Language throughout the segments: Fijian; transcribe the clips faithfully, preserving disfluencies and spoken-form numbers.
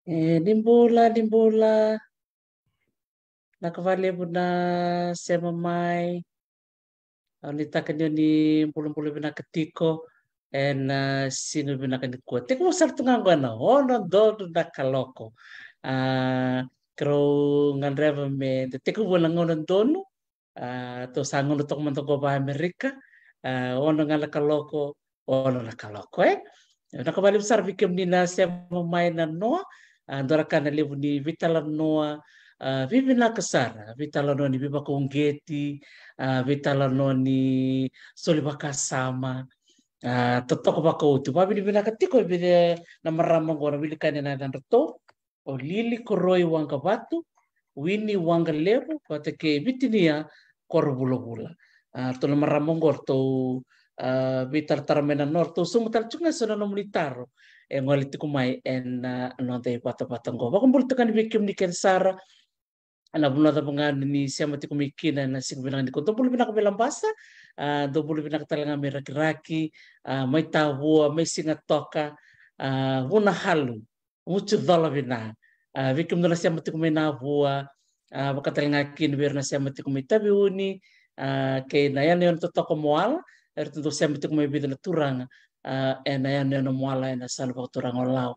E, ni bula, ni bula. Vinaka vakalevu na sema mai. Au nuitaka ni o ni bulabula vinaka tiko ena, a, siga vinaka nikua. Tekivu sara tu ga qo ena ono donu na kaloko. A, keirau gadreva me da tekivu ena gauna donu. A, tou sa gauna toka mada qo vaka Amerika. A, ono ga na kaloko, ono na kaloko, e. Vinaka vakalevu sara vei kemuni na sema mai na noa. A, dua na ka na levu ni veitalanoa, a, veivinaka sara, veitalanoa ni veivakauqeti, a, veitalanoa ni soli vakasama, a, totoka vakaoti. Vakavinavinaka tiko vei na marama qo na wili kaya na yacadratou, o Lili Koroi Waqavatu, Wini Waqalevu, vata kei Vitinia Korovulavula. A, ratou na marama qo ratou, a, veitaratara mai na noa, ratou sauma tale tiko ga eso na nomuni taro e gole tiko mai ena, a, noda ivatavata qo. Vakabula tiko yani vei kemuni kece sara, na vanua cava ga ni sema tiko mai kina ena siga vinaka nikua. Dou bula vinaka vei Labasa, a, dou bula vinaka tale ga mai Rakiraki, a, mai Tavua, mai Sigatoka, a, Vunahalu, Mutucola vina. A, vei kemudou na sema tiko mai Navua, a, vaka tale ga kina vei ira na sema tiko mai Taveuni, a, kei na yanuyanu totoka Moala, iratou dau sema tiko mai vica na turaga, a, ena yanuyanu Moala ena yasana vakaturaga o Lau.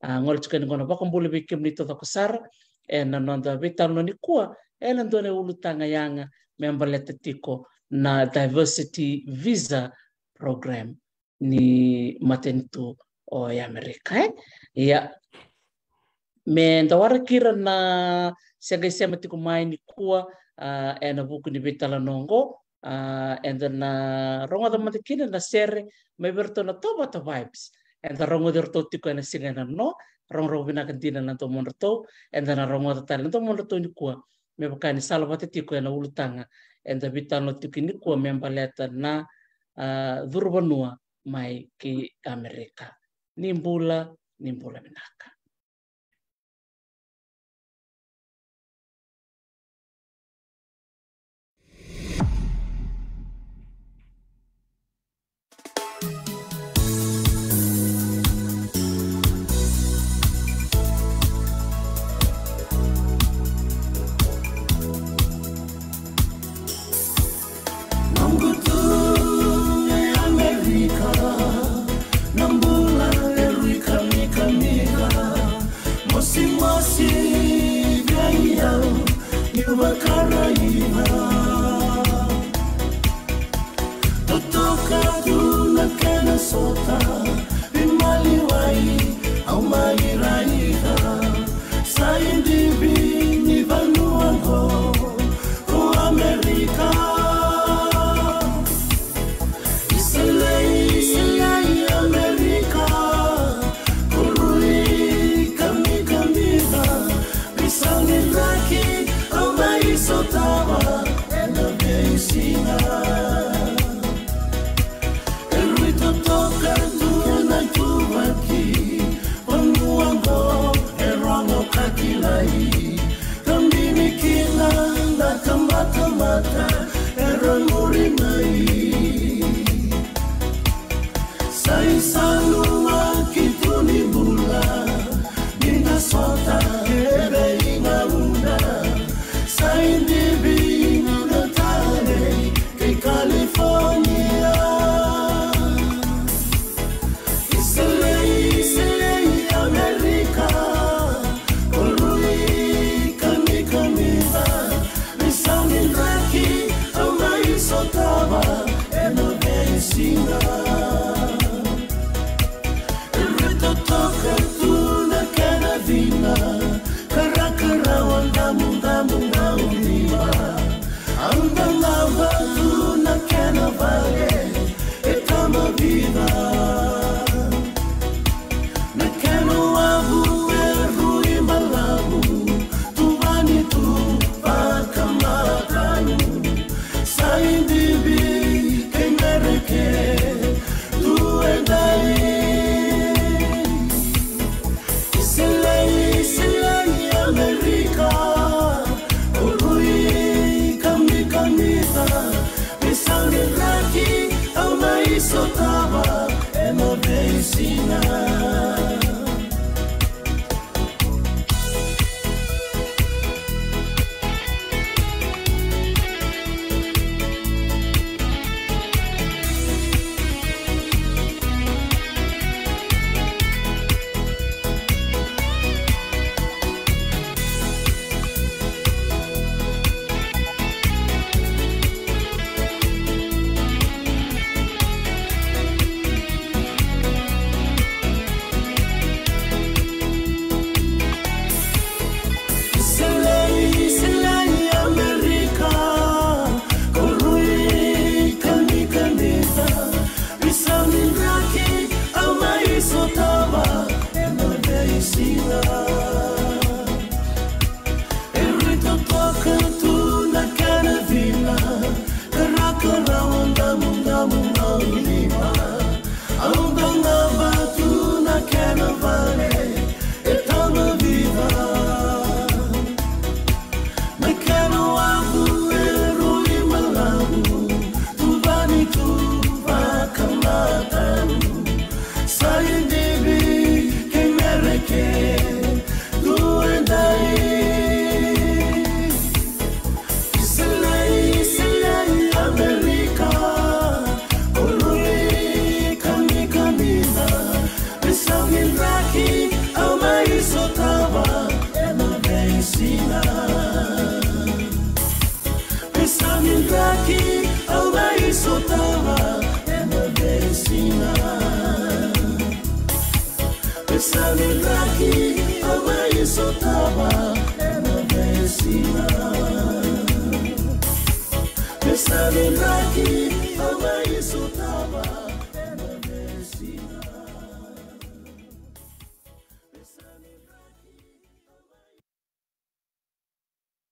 A, gole tiko yani qo na vakabula vei kemuni taucoko sara ena noda veitalanoa nikua ena dua na ulutaga yaga me baleta tiko na Diversity Visa Program ni matanitu o Amerika, e? Ia, me da waraki ira na se qai sema tiko mai nikua, a, ena vuku ni veitalanoa oqo, a, eda na rogoca mada kina na sere mai vei iratou na Tovata Vibes. Eda rogoci iratou tiko ena siga ena noa, rogorogo vinaka dina na domodratou, eda na rogoca tale na domodratou nikua, me vaka ni salavata tiko ena ulutaga eda veitalanoa tiko nikua me baleta na, a, curuvanua mai ki Amerika. Ni bula, ni bula vinaka. Noqu tu e Amerika, na bula e rui kamikamica, mosimosi vei au niu vakaraica. Totoka tu na kena sota, veimaliwai au mai raica. Sa idivi ni vanua qo ko Amerika. Iselei, iselei Amerika, ko rui kamikamica. Veisau ni draki au mai sotava ena veisiga. E rui totoka tu na ituvaki, vanua qo e rogo ka kilai. Ka bini kina na tabatamata era muri mai. Sa isalumaki tu ni bula, ni na sota e veigauna. Sa idivi na talei kei California. Iselei, iselei Amerika, ko rui kamikamica. Veisau ni draki au mai sotava ena veisiga. E rui totoka tu na kena cina, karakarawa damudamu na uliwa. Au dau lava tu na kena vale e tama vica. Na kena wavu e rui balavu, tuvani tu vakamatau. Sa idivi kei Mereke tu e dai. Iselei, iselei Amerika, ko rui kamikamica. Veisau ni draki au mai sotava ena veisiga. Au dau gavatu na kena vale e tama vica. Na kena wavu e rui malavu, tuvani tu vakamatau. Sa idivi kei Mereke tu edai. Isilai, Isilai, Amerika, o rui kamikamica. Veisau ni draki au mai sotava ena veisiga. Veisau ni draki au mai sotava ena veisiga. Veisau ni draki au mai sotava ena veisiga. Veisau ni draki au mai sotava ena veisiga.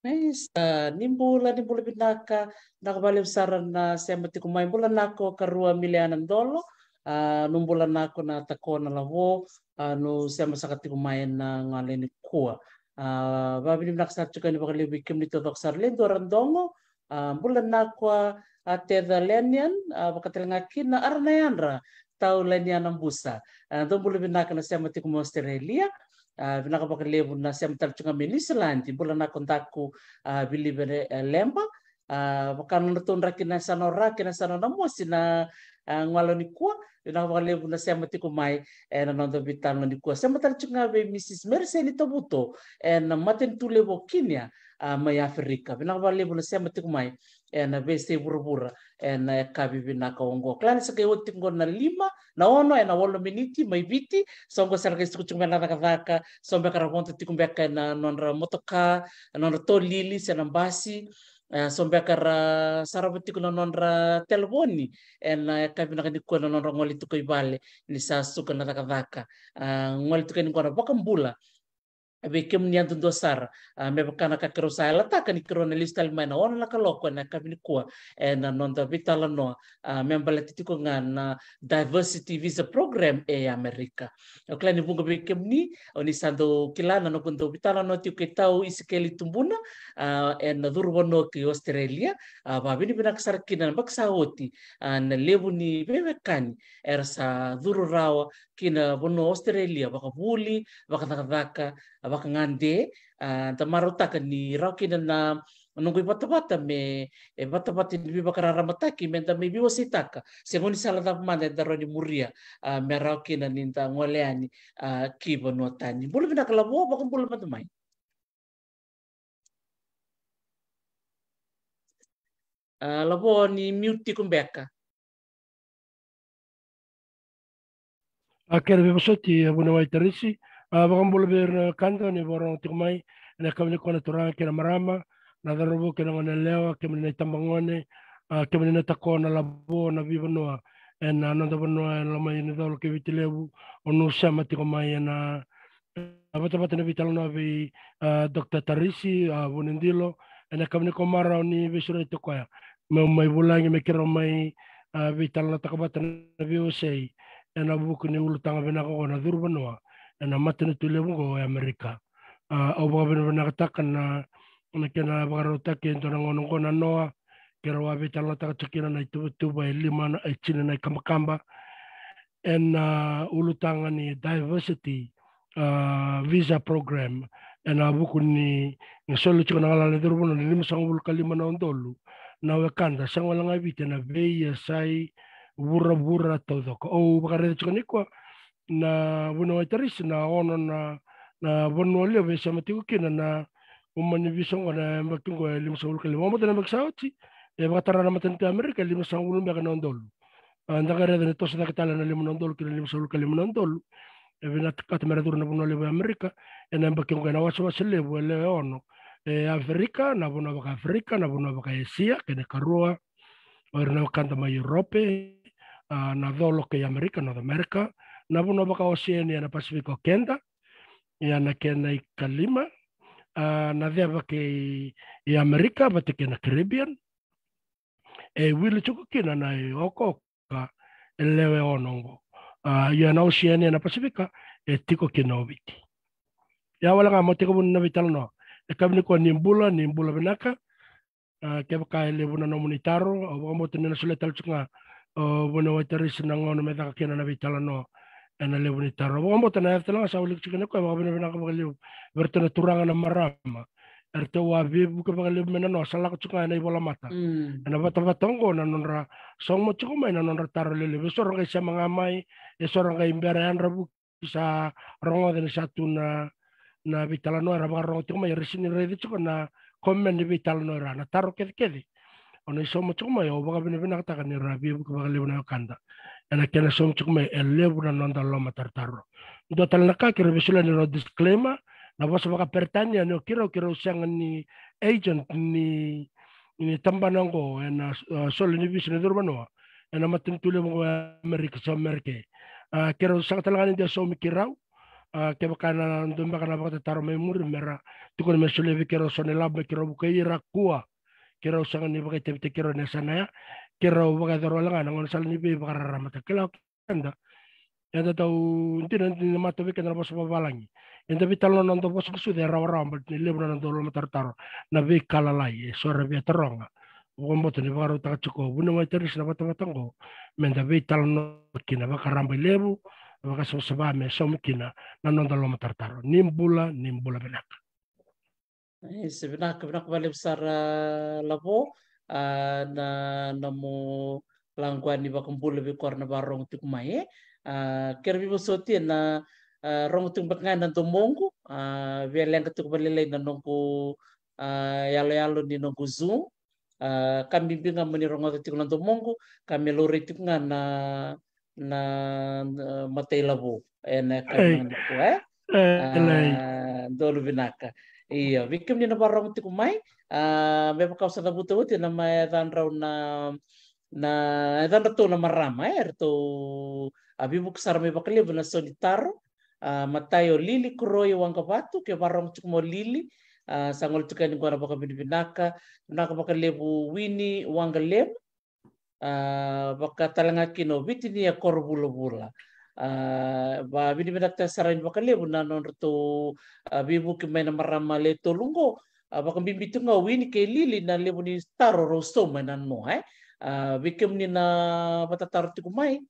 Nice. Ah, ni bula, ni bula vinaka, vinaka vakalevu sara na sema tiko mai. Bula nako karua Miliana Dolo, ah, nu bula nako na Takona Lavo, ah, nu sema saka tiko mai na gole nikua. Ah, vavinavinaka sara tiko yani vakalevu i kemuni taucoko sara, Ledua Radogo, ah, bula nako a Tetha Lenian, ah, vakatalega kina Ara na Yadra, Tau Leniana Busa. Ah, dou bula vinaka na sema tiko mai Australia. Ah, vinaka vakalevu na sema tale tiko ga mai Niusiladi, bula nako daku, ah, Vilive, eh, Leba. Ah, vaka nodratou draki na yasana o Ra kei na yasana o Namosi na, ah, gole nikua. Vinaka vakalevu na sema tiko mai ena noda veitalanoa nikua. Sema tale tiko ga vei Mrs Meriseni Tavuto ena matanitu levu o Kinia, ah, mai Aferika. Vinaka vakalevu na sema tiko mai ena veisei vuravura ena yakavi vinaka oqo. Kila ni sa qai oti tiko qo na lima, na ono ena walu na miniti mai Viti. So qo sa ra qai suka tiko mai na cakacaka, so beka ra vodo tiko beka ena nodra motoka, nodra tolili se na basi. Eh, so beka ra sarava tiko na nodra telefoni ena yakavi vinaka nikua na nodra gole tiko i vale ni sa suka na cakacaka. Ah, gole tiko yani qo na vakabula vei kemuni yadudua sara, ah, me vaka na ka keirau sa yalataka ni keirau na lesu tale mai na ono na kaloko ena yakavi nikua ena noda veitalanoa, ah, me baleta tiko ga na Diversity Visa Program e Amerika. Au kila ni vuqa vei kemuni o ni sa dau kila na noqu dau veitalanoa tiko kei Tau Isikeli Tubuna, ah, ena curu vanua ki Australia. Ah, vavinavinaka sara kina na yabaki sa oti, ah, na levu ni veiwekani era sa curu rawa ki na vanua Australia, vakavuli, vakacakacaka, vakagade. Ah, da marautaka ni rawa kina na noqu ivatavata me, e, vatavata ni veivakararamataki me da mai veiwaseitaka se gaunisala cava mada eda rawa ni muria, ah, me rawa kina ni da gole yani, ah, ki vanua tani. Bula vinaka Lavo, vakabula mada mai. Ah, Lavo, ni mute tiko beka. A kena veivosoti, a, vuniwai Tarisi, a, vakabula vei ira na wekada ni vakarorogo tiko mai ena yakavi nikua na turaga kei na marama, na cauravou kei na goneyalewa, kemuni na itabagone, a, kemuni na Takona Lavo, na veivanua ena noda vanua ena loma ni Colo kei Viti Levu, o ni sema tiko mai ena, a, vatavata ni veitalanoa vei, a, Doctor Tarisi, a, Vunidilo, ena yakavi nikua marau ni veisureti koya. Me mai vulagi me keirau mai, a, veitalanoataka vata na veiwasei ena vuku ni ulutaga vinaka oqo na curu vanua ena matanitu levu oqo e Amerika. A, au vakavinavinakataka na, na kena vakarautaki e dua na gauna oqo na noa, keirau a veitalanoataka tiko kina na ituvatuva e lima na, e tini na ikabakaba ena, a, ulutaga ni Diversity, a, Visa Program, ena vuku ni, ni soli tiko na galala ni curu vanua ni limasagavulu ka lima na udolu na wekada, sega wale ga e Viti, ena veiyasai vuravura taucoko. Au vakaraica tiko nikua na vuniwai Tarisi na ono na, na vanua levu e sema tiko kina na uma ni visa oqo na yabaki oqo e limasagavulu ka lima. Oqo mada na yabaki sa oti, e vakatara na matanitu e Amerika e limasagavulu beka na udolu. A, da qai raica ni toso cake tale na lima na udolu ki na limasagavulu ka lima na udolu. E vinakata me ra curu na vanua levu e Amerika ena yabaki oqo ena wasewase levu e lewe ono. E Aferika, na vanua vaka-Aferika, na vanua vaka-Esia, kena ikarua o ira na wekada mai Europe, a, na Colo kei Amerika, North America, na vanua vaka-Oceania, na Pasifika o keda, ia na kena ikalima, a, na ceva kei Amerika vata kei na Caribbean, e wili tiko kina na iokaoka e lewe ono oqo. A, ia na Oceania, na Pasifika, e tiko kina o Viti. Ia wale ga mo tekivu na veitalanoa. E kaya vei koya ni bula, ni bula vinaka. A, kevaka e levu na nomuni taro, au vakabauta ni na solia tale tiko ga o vuniwai Tarisi na gauna me caka kina na veitalanoa ena levu ni taro. Au vakabauta na yaca tale ga sa wilika tiko kina o koya, vakavinavinaka vakalevu vei iratou na turaga na marama. Eratou a veivuke vakalevu mai na noa, sa lako tiko ga ena ivolamata. Mm. Ena vatavata oqo na nodra sauma tiko mai na nodra taro lelevu. E so ra qai sema ga mai, e so ra qai bera yadra vuki sa rogoca ni sa tu na, na veitalanoa, era vakarogo tiko mai, era sega ni raica tiko na comment ni veitalanoa, era na taro kecekece. O na isauma tiko mai, au vakavinavinakataka ni ra veivuke vakalevu na wekada ena kena sauma tiko mai e levu na noda lomatarotaro. Dua tale na ka, keirau via solia ni rau disclaimer, na vosa vakaperitania ni o keirau, keirau sega ni agent ni, ni tabana oqo ena, a, soli ni visa ni curu vanua ena matanitu levu oqo e Amerika, South America. A, keirau sega tale ga ni dua e saumi keirau. A, kevaka na dua beka na vakatataro mai muri, mera tukuna me solia vei keirau so na ilavo me keirau vukei ira, kua. Keirau sega ni vakaitavitaki keirau ena yasana ya. Keirau vakayacora wale ga na gaunisala ni veivakararamataki. Kila o keda, eda dau, dina ni na matau vei keda na vosa vavalagi. Eda veitalanoa na noda vosa sucusucu e rawarawa, baleta ni levu na noda lomatarotaro, na veika lalai e so era via taroga. Au vakabauta ni vakarautaka tiko o vuniwai Tarisi na vatavata oqo meda veitalanoa kina vakarabailevu, vakasavasava, me saumi kina na noda lomatarotaro. Ni bula, ni bula vinaka. E, se vinaka, vinaka vakalevu sara, Lavo, a, na, na nomu lako yani vakabula vei koya na vakarogo tiko mai, e. A, keirau veivosoti ena, a, rogo tiko beka ga ena domoqu, a, via leqa tiko vakalailai na noqu, a, yaloyalo ni noqu Zoom. A, ka bibi ga mo ni rogoca tiko na domoqu, ka me laurai tiko ga na, na, na imatai i Lavo ena yakavi nikua, e? E, a, donu vinaka. Io, vei kemuni na vakarogo tiko mai, a, me vaka au sa cavuta oti, na mai yacadrau na, na yacadratou na marama, e, eratou a veivuke sara mai vakalevu ena so ni taro. A, matai o Lili Kuroi Waqavatu, ke vakarogo tiko mai o Lili, a, sa gole tiko yani qo na vakavinavinaka, vinaka vakalevu Wini Waqalemu, a, vaka tale ga kina o Vitinia Korovulavula. A, vakavinavinaka sara yani vakalevu na nodratou, a, veivuke mai na marama le tolu qo, a, vakabibi tu ga o Wini kei Lili na levu ni taro rau sauma ena noa, e. A, vei kemuni na vakatataro tiko mai,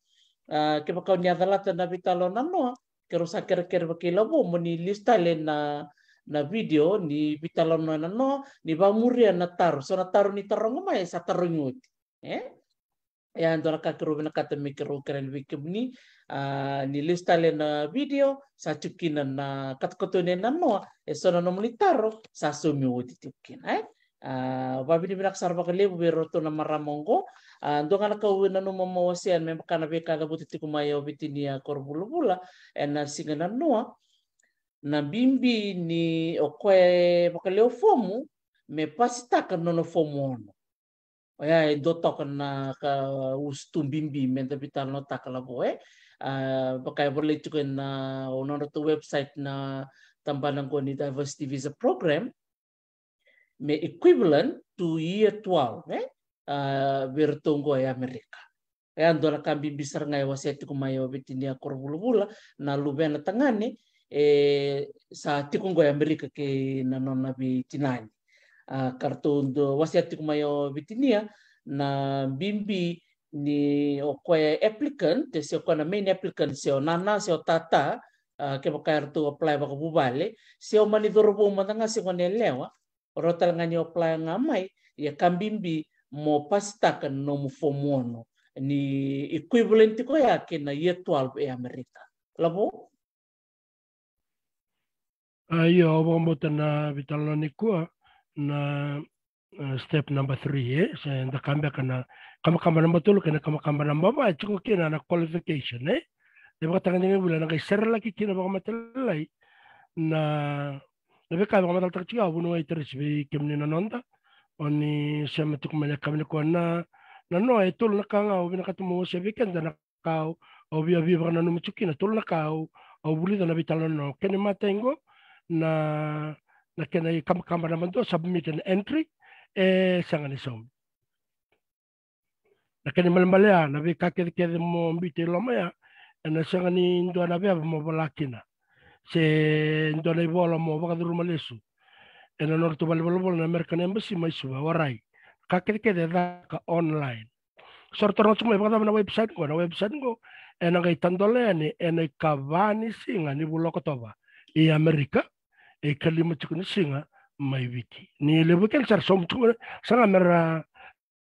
a, kevaka o ni a calata na veitalanoa na noa, keirau sa kerekere vakailavo mo ni lesu tale na, na video ni veitalanoa na noa, ni vakamuria na taro. So na taro ni taroga mai, sa tarogi oti. E? E a dua na ka keirau vinakata me keirau kerea vei kemuni, a, ni lesu tale na video, sa tiko kina na katokatoni na noa, e so na nomuni taro, sa saumi oti tiko kina, e? A, vakavinavinaka sara vakalevu vei iratou na marama oqo. A, dua ga na ka au nanuma mo wasea me vaka na veika cavuta tiko mai o Vitinia Korovulavula ena siga na noa, na bibi ni o koya e vakalewe fomu me pasitaka na nona fomu ono. Oya e dua toka na ka usutu bibi meda veitalanoataka, Lavo, e. A, vaka e volai tiko ena, o nodratou website na tabana qo ni Diversity Visa Program, me equivalent to year twelve, e? A, vei iratou qo e Amerika. E a dua na ka bibi sara ga e wasea tiko mai o Vitinia Korovulavula, na luvena tagane, e, sa tiko qo e Amerika kei na nona veitinani. A, ka ratou dau wasea tiko mai o Vitinia, na bibi ni o koya e applicant, se o koya na main applicant, se o nana, se o tata, a, kevaka eratou apply vakavuvale, se o mani cauravou mada ga se gone yalewa, o rau tale ga ni apply ga mai, ia ka bibi mo pasitaka na nomu fomu ono, ni equivalent tiko ya kei na year twelve e Amerika. Lavo? A, io, au vakabauta na veitalanoa nikua na, e, step number three, e? Se da kaya beka na kabakaba naba tolu kei na kabakaba naba va, e tiko kina na qualification, e? E vakatagedegede vula na qai serelaki kina vakamatailalai na, na veika e vakamacalataka tiko ya o vuniwai Tarisi vei kemuni na noda. O ni sema tiko mai na yakavi nikua na, na noa e tolu na ka ga au vinakata meu wasea vei keda na ka au, au via, via vakananumi tiko kina, tolu na ka au, au vulica na veitalanoa. Kena imatai qo, na, na kena ikabakaba naba dua, submit an entry, e sega ni saumi. Na kena ibalebale ya, na veika kecekece mo biuta i loma ya, ena sega ni dua na veva mo vola kina, se dua na ivola mo vakacuruma lesu ena nodratou valenivolavola na American Embassy mai Suva, warai. Ka kecekece e caka online. So ra taroga tiko mai, vakacava na website qo? Na website qo ena qai tadola yani ena ikava ni siga ni vula o Okotova i Amerika, e ikalima tiko ni siga mai Viti. Ni levu kina sa ra sauma tiko, sa ga me ra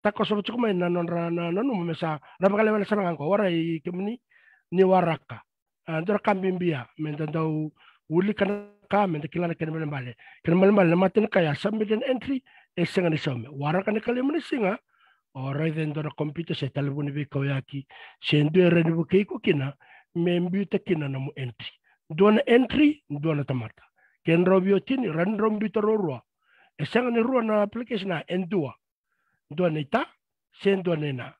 takosova tiko mai na nodra na nanuma me sa ra vakalewena sara ga qo. Warai kemuni, ni waraka. A, dua na ka bibi ya me da dau wilika na ka, me da kila na kena ibalebale. Kena ibalebale na matai ni ka ya, submit an entry, e sega ni saumi. Waraka na ikalima ni siga, o raica e dua na computer se talevoni veikauyaki se dua e rawa ni vukei iko kina me biuta kina nomu entry. Dua na entry, dua na tamata. Kedrau veiwatini, rawa ni drau biuta ruarua. E sega ni rua na application, a, e dua. Dua na ita se dua na ina.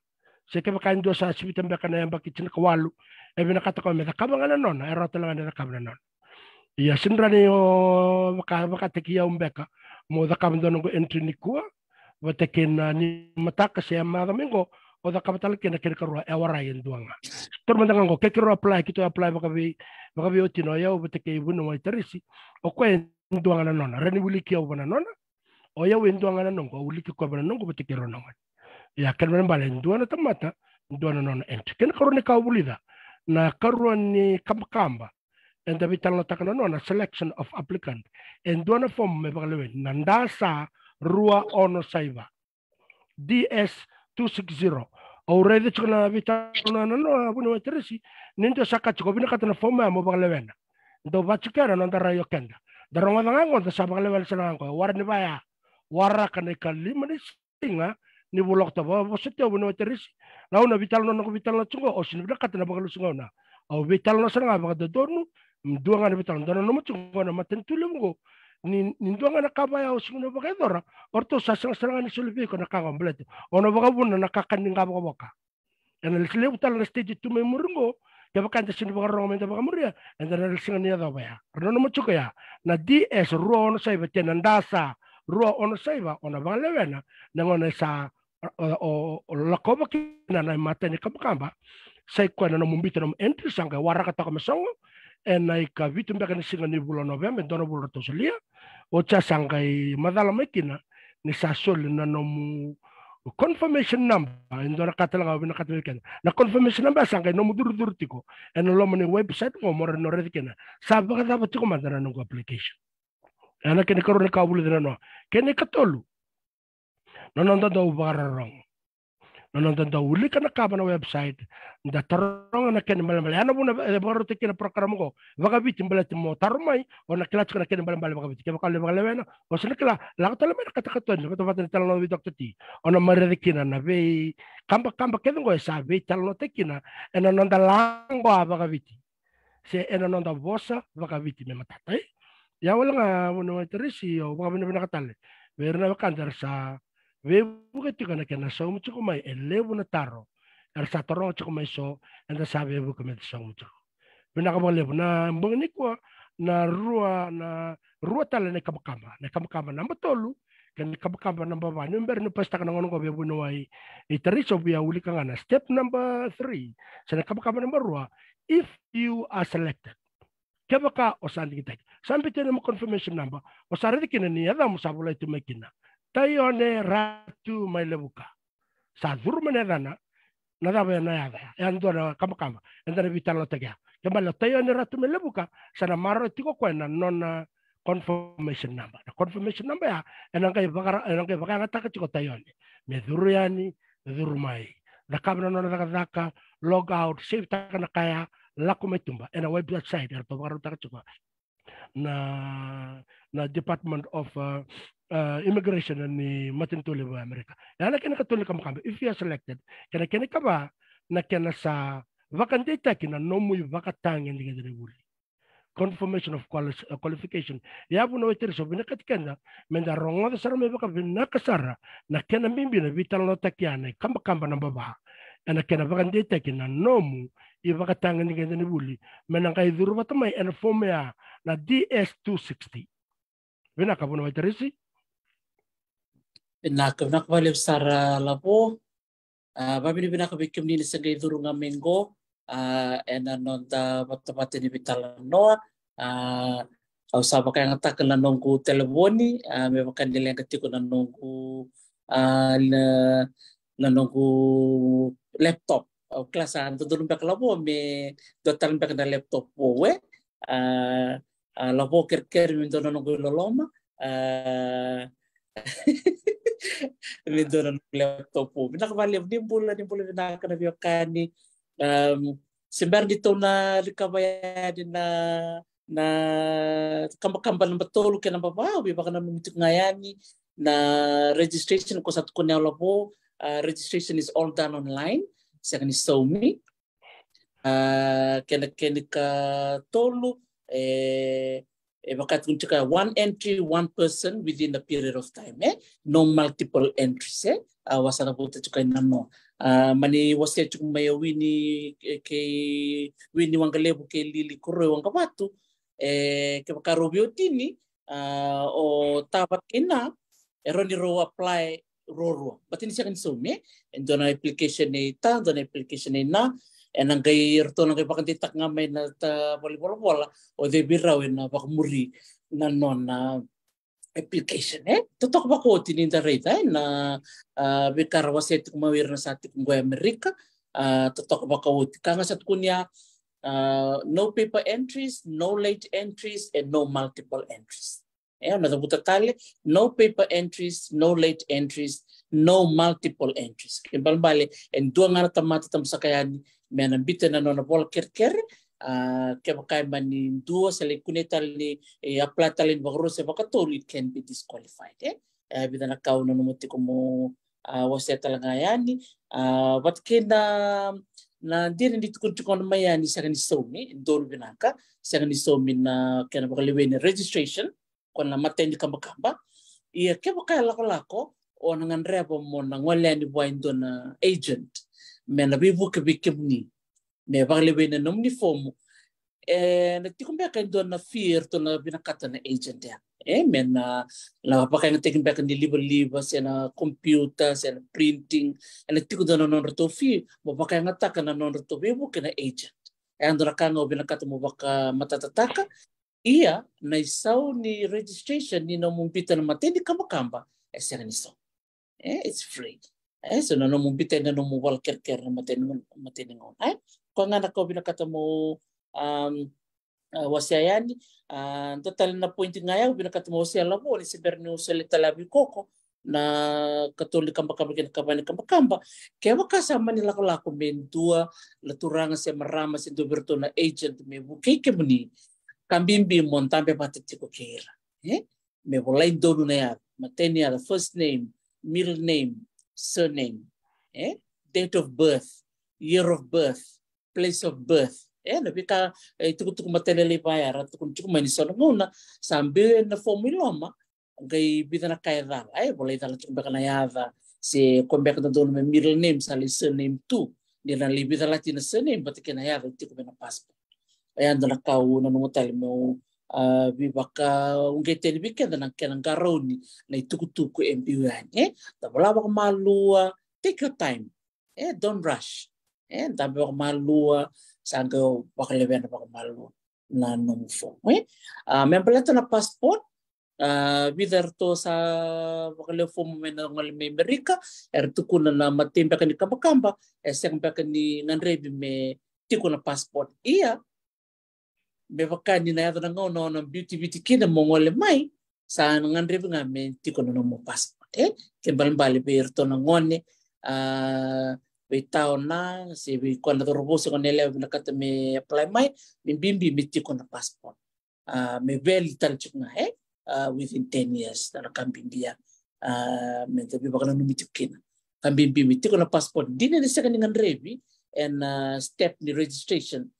Se kevaka e dua sa sivita beka na yabaki tinikawalu, e vinakata o koya me cakava ga na nona, e rawa tale ga ni cakava na nona. Ia, sega ni rawa ni o vaka, vakataki au beka mo cakava dua noqu entry nikua, vata kei na ni mataka se macawa mai qo, o cakava tale kina na kena ikarua, e warai, e dua ga. Taura mada ga qo, ke keirau apply, keitou apply vakavei, vakaveiwatini, o yau vata kei vuniwai Tarisi, o koya e dua ga na nona. Rawa ni wiliki au va na nona, o yau e dua ga na noqu, au wiliki koya va na noqu vata kei rau na gone. Ia, kena ibalebale, dua na tamata, dua na nona entry. Kena ikarua ni ka au vulica, na ikarua ni kabakaba eda veitalanoataka na nona, selection of applicant. E dua na form me vakalewena, na D S rua ono saiva. D S two six zero. Au raica tiko na veitalanoa na nona, vuniwai Tarisi, ni dua sa kaya tiko, vinakata na form ya mo vakalewena. Dau vaka tiko ya na noda rai o keda. Da rogoca ga qo, da sa vakalewena sara ga qo. Warai ni vaya, waraka na ikalima ni siga ni vula o Okotova. Vosoti au, vuniwai Tarisi, na gauna veitalanoa, noqu veitalanoa tiko qo, au sega ni vinakata na vakalusu gauna. Au veitalanoa sara ga vakadodonu, dua ga na veitalanoa, dau nanuma tiko qo na matanitu levu qo. Ni, ni dua ga na ka vaya o sega ni vakayacora, o ratou sa sega sara ga ni soli vei iko na ka qo, baleta o na vakavuna na kakana ni qavokavoka. Ena levu tale na stage tu mai muri qo, kevaka eda sega ni vakarorogo me da vakamuria, eda na sega ni yacova ya. Ra nanuma tiko ya, na D S rua ono saiva kei na D S rua ono saiva, o na vakalewena na gauna e sa, o, o, o lakova kina na imatai ni kabakaba. Sa i koya na nomu biuta nomu entry, sa qai waraka toka me sogo ena ikavitu beka ni siga ni vula o Noveba, e dua na vula ratou solia. Oti ya sa qai macala mai kina ni sa soli na nomu confirmation number. E dua na ka tale ga au vinakata vei keda, na confirmation number ya sa qai nomu curucuru tiko ena loma ni website qo mo rawa ni raica kina sa vakacava tiko mada na noqu application. Ena kena ikarua ni ka au vulica na nona. Kena ikatolu, na noda dau vakarorogo, na noda dau wilika na ka va na website, da taroga na kena ibalebale. Ya na vuna e vakarautaki kina na program qo vakaviti, baleta mo taro mai, o na kila tiko na kena ibalebale vakaviti. Kevaka o lai vakalewena, o sa na kila, lako tale mai na katakata ni vatavata ni talanoa vei Doctor T, o na mai raica kina na veikabakaba kece qo e sa veitalanoataki kina ena noda laqoa vakaviti se ena noda vosa vakaviti me matata, e? Ia wale ga, vuniwai Tarisi, au vakavinavinaka tale vei ira na wekada era sa veivuke tiko ena kena sauma tiko mai e levu na taro era sa taroga tiko mai, so eda sa veivuke me da sauma tiko. Vinaka vakalevu. Na bogi nikua, na rua, na rua tale na ikabakaba. Na ikabakaba naba tolu kei na ikabakaba naba va. Niu bera niu pasitaka na gauna qo vei vuniwai Tarisi, au via wilika ga na step number three, se na ikabakaba naba rua, if you are selected. Kevaka o sa digitaki, sa biuta nomu confirmation number, o sa raica kina ni yacamu sa volai tu mai kina, Taione Ratu mai Levuka. Sa curu mai na yacana. Na cava ya na yaca ya? E a dua na kabakaba eda na veitalanoataki ya. Ke bale o Taione Ratu mai Levuka, sa na maroroya tiko o koya na nona confirmation number. Na confirmation number ya ena qai vaka, ena qai vakayagataka tiko o Taione me curu yani, curu mai, cakava na nona cakacaka, log out, save taka na ka ya, lako mai tuba ena website eratou vakarautaka tiko na, na Department of, uh, uh, Immigration ni matanitu levu e Amerika. Ya na kena ikatolu ni kabakaba, if you are selected. Kei na kena ikava, na kena sa vakadeitaki na nomu ivakatagedegede ni vuli, confirmation of quali-, uh, qualification. Ia vuniwai Tarisi, au vinakati keda me da rogoca sara mai vakavinaka sara na kena bibi na veitalanoataki ya na ikabakaba naba va, ena kena vakadeitaki na nomu ivakatagedegede ni vuli, me na qai curu vata mai ena fomu ya, na D S two sixty. Vinaka vuniwai Tarisi. Vinaka, vinaka vakalevu sara Lavo. A, vavinavinaka vei kemuni na sa qai curu ga mai qo, a, ena noda vatavata ni veitalanoa. A, au sa vakayagataka na noqu telefoni, a, me vaka ni leqa tiko na noqu, a, na, na noqu laptop. Au kila sa dodonu beka Lavo me dua tale beka na laptop vou, e. A, a, Lavo, kerekere me dua na noqu iloloma. A, me dua na noqu laptop vou. Vinaka vakalevu, ni bula, ni bula vinaka na veiwekani. Um, se bera ni tou na rikava yani na, na kabakaba naba tolu kei naba va, au via vakananumi tiko ga yani na registration ko sa tukuna o Lavo. A, registration is all done online. Sega ni saumi. A, kena, kena ikatolu, e, e vaka tukuni tiko, one entry, one person within a period of time, e? No multiple entries, e? A, au sa cavuta tiko ena noa. A, mani wasea tiko mai o Wini, e, kei Wini Waqalevu kei Lili Koroi Waqavatu, e, kevaka rau veiwatini, a, o ta vata kei na, e rawa ni rau apply ruarua. Baleta ni sega ni saumi, e? E dua na application e ta, dua na application e na, ena qai, eratou na qai vakadeitaka ga mai na tavale ni volavola o cei vei rau ena vakamuri na nona application, e? Totoka vakaoti ni da raica, e, na, a, veika ra wasea tiko mai o ira na sa tiko qo e Amerika, a, totoka vakaoti. Ka ga sa tukuni ya, a, no paper entries, no late entries, and no multiple entries. E, au na cavuta tale, no paper entries, no late entries, no multiple entries. Kena ibalebale, e dua ga na tamata tabusaka yani me na biuta na nona vola kerekere, a, kevaka e mani dua, se lai kunea tale ni, e, apply tale ni vakarua se vakatolu, it can be disqualified, e? E, vica na ka au nanuma tiko meu, a, wasea tale ga yani. A, vata kei na, na dina ni tukuni tiko mai yani, sega ni saumi, donu vinaka, sega ni saumi na kena vakalewena registration, ko na imatai ni kabakaba. Ia kevaka e lakolako, o na gadreva mo na gole yani vua e dua na agent me na veivuke vei kemuni, me vakaleweya na nomuni fomu. E na tiko beka e dua na fee eratou na vinakata na agent ya, e, me na, na vakayagataki beka ni livaliva, se na computer, se na printing. E na tiko dua na nodratou fee mo vakayagataka na nodratou veivuke na agent. E a dua na ka ga au vinakata mo vakamatatataka. Ia na isau ni registration ni nomu biuta na imatai ni kabakaba, e sega ni sau. E, it's free. E, so na nomu biuta na nomu vola kerekere na imatai ni, imatai ni gauna, e? Koya ga na ka au vinakata mo, um, a, wasea yani. A, dua tale na point ga ya au vinakata mo wasea, Lavo, ni se bera niu solia tale vei koko na ikatolu ni kabakaba kei na ikava ni kabakaba. Kevaka sa mani lakolako me dua na turaga se marama se dua vei iratou na agent me vukei kemuni, ka bibi mo dabe vata tiko kei ira, e? Me volai donu na yaca, imatai ni yaca, first name, middle name, surname, e? Date of birth, year of birth, place of birth. E, na veika, e, tukutuku matailalai vaya era tukuna tiko mai ni so na gauna sa biu ena fomu i loma, qai vica na ka e cala, e, volai cala tiko beka na yaca, se ko beka dodonu me middle name sa lai surname tu, ni na lai veicalati na surname vata kei na yaca e tiko mai na passport. E a dua na ka au nanuma tale meu, a, veivakauqeti yani vei keda na kena qarauni na itukutuku e biu yani, e? Da vola vakamalua, take your time. E, don't rush. E, dabe vakamalua, sa qai vakalewena vakamalua na nomu fomu, e? A, me baleta na passport, a, vica eratou sa vakalewe fomu me na gole mai Amerika, era tukuna na imatai beka ni kabakaba e sega beka ni gadrevi me tiko na passport. Ia me vaka ni na yaco na gauna o na biuti Viti kina mo gole mai, sa na gadrevi ga me tiko na nomu passport, e? Kena ibalebale vei iratou na gone, a, vei tao na, se vei koya na cauravou se gone yalewa vinakata me apply mai, me bibi me tiko na passport. A, me valid tale tiko ga, e? A, within ten years, na ka bibi ya. A, me da veivakananumi tiko kina. Ka bibi me tiko na passport. Dina ni sega ni gadrevi ena, a, step ni registration.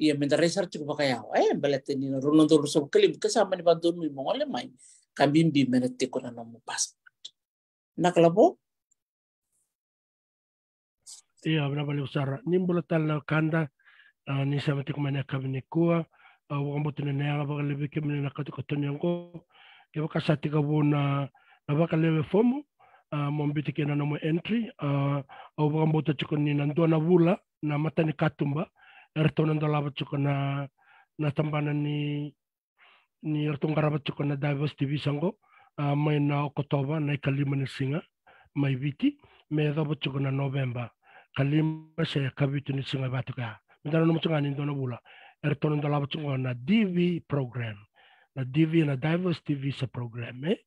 Ia me da rai sara tiko vakayawa, e, baleta ni na rua na udolu ruasagavulu ka lima ke sa mani vakadonui mo gole mai, ka bibi me na tiko na nomu passport. Na ka, Lavo? Ia, vinaka vakalevu sara. Ni bula tale na wekada, a, ni sema tiko mai na yakavi nikua. A, vakabauta ni na yaga vakalevu vei kemuni na katokatoni oqo. Kevaka sa tekivu na, na vakalewe fomu, a, mo biuta kina na nomu entry. A, au vakabauta tiko ni na dua na vula na matanikatuba eratou na dolava tiko na, na tabana ni, ni ratou qarava tiko na diversity visa qo, a, mai na Okotova na ikalima ni siga mai Viti me yacova tiko na Noveba, kalima se kavitu ni siga vata kaya. Me da nanuma tiko ga ni dua na vula eratou na dolava tiko na D V program, na D V na diversity visa program, e?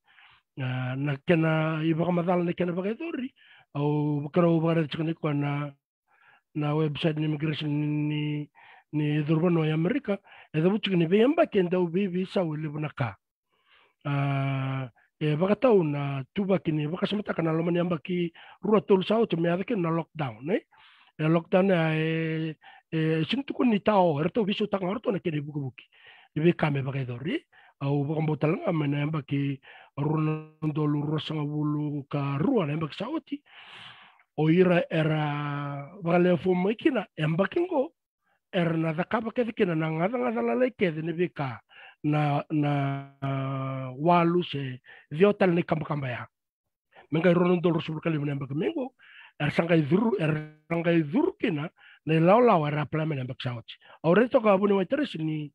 A, na kena ivakamacala, na kena vakayacori, au vakarau vakaraica tiko ni koya na, na website ni immigration ni, ni, ni curu vanua e Amerika, e cavuti tiko ni veiyabaki e dau veiveisau e levu na ka. A, e vakatau na tuvaki ni vakasamataka na loma ni yabaki rua tolu sa oti me yaco kina na lockdown, e? E lockdown ya e, e sini tukuni ni tao, eratou veisautaka ga o ratou na kena ivukivuki ni veika me vakayacori. Au vakabauta tale ga mai na yabaki rua na udolu ruasagavulu ka rua, na yabaki sa oti, o ira era vakalewe fomu mai kina, yabaki qo era na cakava kece kina na gacagaca lalai kece ni veika na, na, a, walu se ciwa tale na ikabakaba ya. Me qai rua na udolu ruasagavulu ka lima na yabaki mai qo, era sa qai curu, era sa qai curu kina na ilawalawa era apply mai na yabaki sa oti. Au raica toka, vuniwai Teresi, ni,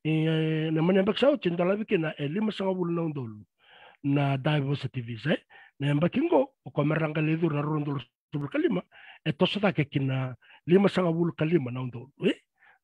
e, na mai na yabaki sa oti e dolavi kina e limasagavulu na udolu na diversity visa, e? Na yabaki qo, o koya me ra qai lai curu na rua na udolu ruasagavulu ka lima, e toso cake ki na limasagavulu ka lima na udolu, e?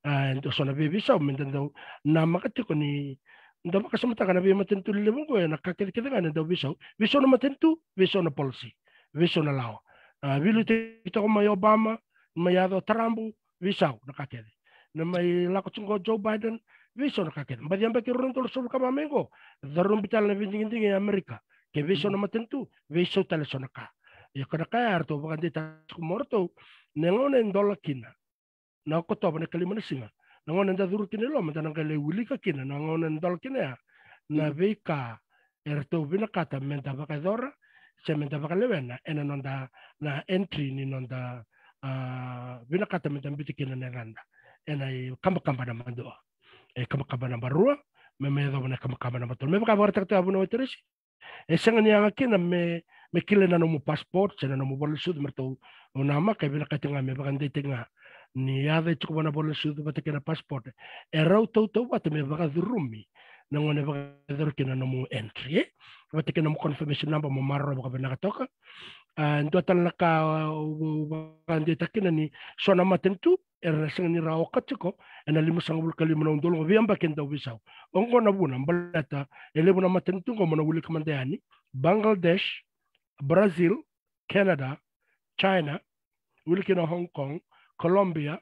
A, e dua so na veiveisau me da dau namaka tiko ni da vakasamataka na veimatanitu lelevu qo, e na ka kecekece ga e na dau veisau. Veisau na matanitu, veisau na policy, veisau na lawa. A, veiliutaki toka mai Obama, mai yaco Trump, veisau na ka kece. Na mai lako tiko qo Joe Biden, veisau na ka kece. Baci yabaki rua na udolu ruasagavulu ka va mai qo, carubi tale na veidigidigi e Amerika, ke veisau na matanitu, veisau tale so na ka. Ia ko na ka ya eratou vakadeitaka tiko mai o ratou, na gauna e dola kina na Okotova na ikalima na siga, na gauna eda curu kina i loma, da na qai lai wilika kina na gauna e dola kina ya na veika eratou vinakata me da vakayacora se me da vakalewena e na noda, na entry ni noda, a, vinakata me da biuta kina na yacada e na ikabakaba naba dua, e ikabakaba naba rua, me mai yacova na ikabakaba naba tolu. Me vaka e vakaraitaka tiko ya, vuniwai Teresi, e sega ni yaga kina me, me kilai na nomu passport se na nomu vola ni sucu me ratou, au namaka e vinakati ga me vakadeitaki ga ni yaca e tiko vua na vola ni sucu vata kei na passport, e rau tautauvata me vakacurumi na gauna e vakayacori kina na nomu entry, e? Vata kei na nomu confirmation number mo maroroya vakavinaka toka. A, dua tale na ka au vakadeitaka kina ni so na matanitu era na sega ni ra oka tiko e na limasagavulu ka lima na udolu qo veiyabaki e dau veisau. Oqo na vuna baleta e levu na matanitu qo, mo na wilika mada yani: Bangladesh, Brazil, Canada, China, wili kina Hong Kong, Colombia,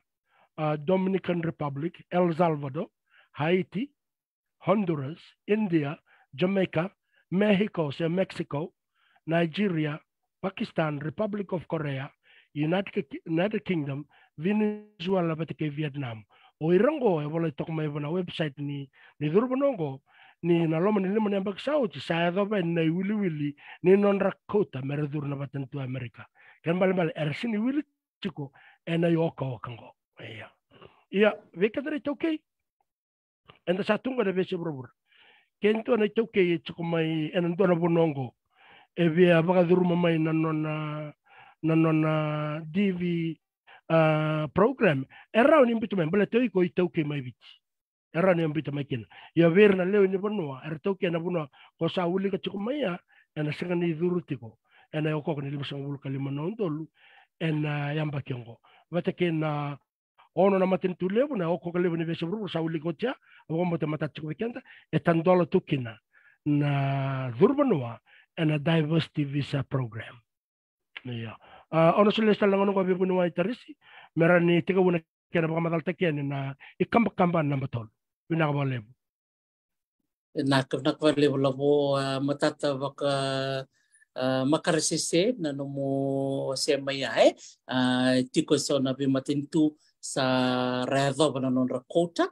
a, Dominican Republic, El Salvador, Haiti, Honduras, India, Jamaica, Mexico se Mexico, Nigeria, Pakistan, Republic of Korea, United, United Kingdom, Venezuela vata kei Vietnam. O ira qo e volai toka mai vua na website ni, ni curu vanua qo, ni na loma ni lima na yabaki sa oti sa yacova yani na iwiliwili ni nodra quota me ra curu na matanitu Amerika. Kena ibalebale era sega ni wili tiko e na iokaoka qo. Ia, ia, vei keda na iTaukei, eda sa tu qo e na veiyasai vuravura. Ke dua na iTaukei e tiko mai e na dua na vanua qo e via vakacuruma mai na nona, na nona D V, a, program, e rawa ni biuta mai, baleta o iko iTaukei mai Viti. E rawa ni biuta mai kina. Ia vei ira na lewe ni vanua era taukei e na vanua ko sa wilika tiko mai ya, e na sega ni curu tiko e na iokaoka ni limasagavulu ka lima na udolu e na yabaki oqo. Vata kei na ono na matanitu levu, na iokaoka levu ni veiyasai vuravura sa wilika oti ya, au vakabauta e matata tiko vei keda, e tadola tu kina na curu vanua e na diversity visa program. Ia, a, au na solia tale na gauna qo vei vuniwai Tarisi me rawa ni tekivu na kena vakamacalataki yani na ikabakaba naba tolu. Vinaka vakalevu. Vinaka, vinaka vakalevu Lavo, a, matata vaka, a, makaresese na nomu sema ya, e? A, tiko eso na veimatanitu sa ra yacova na nodra quota.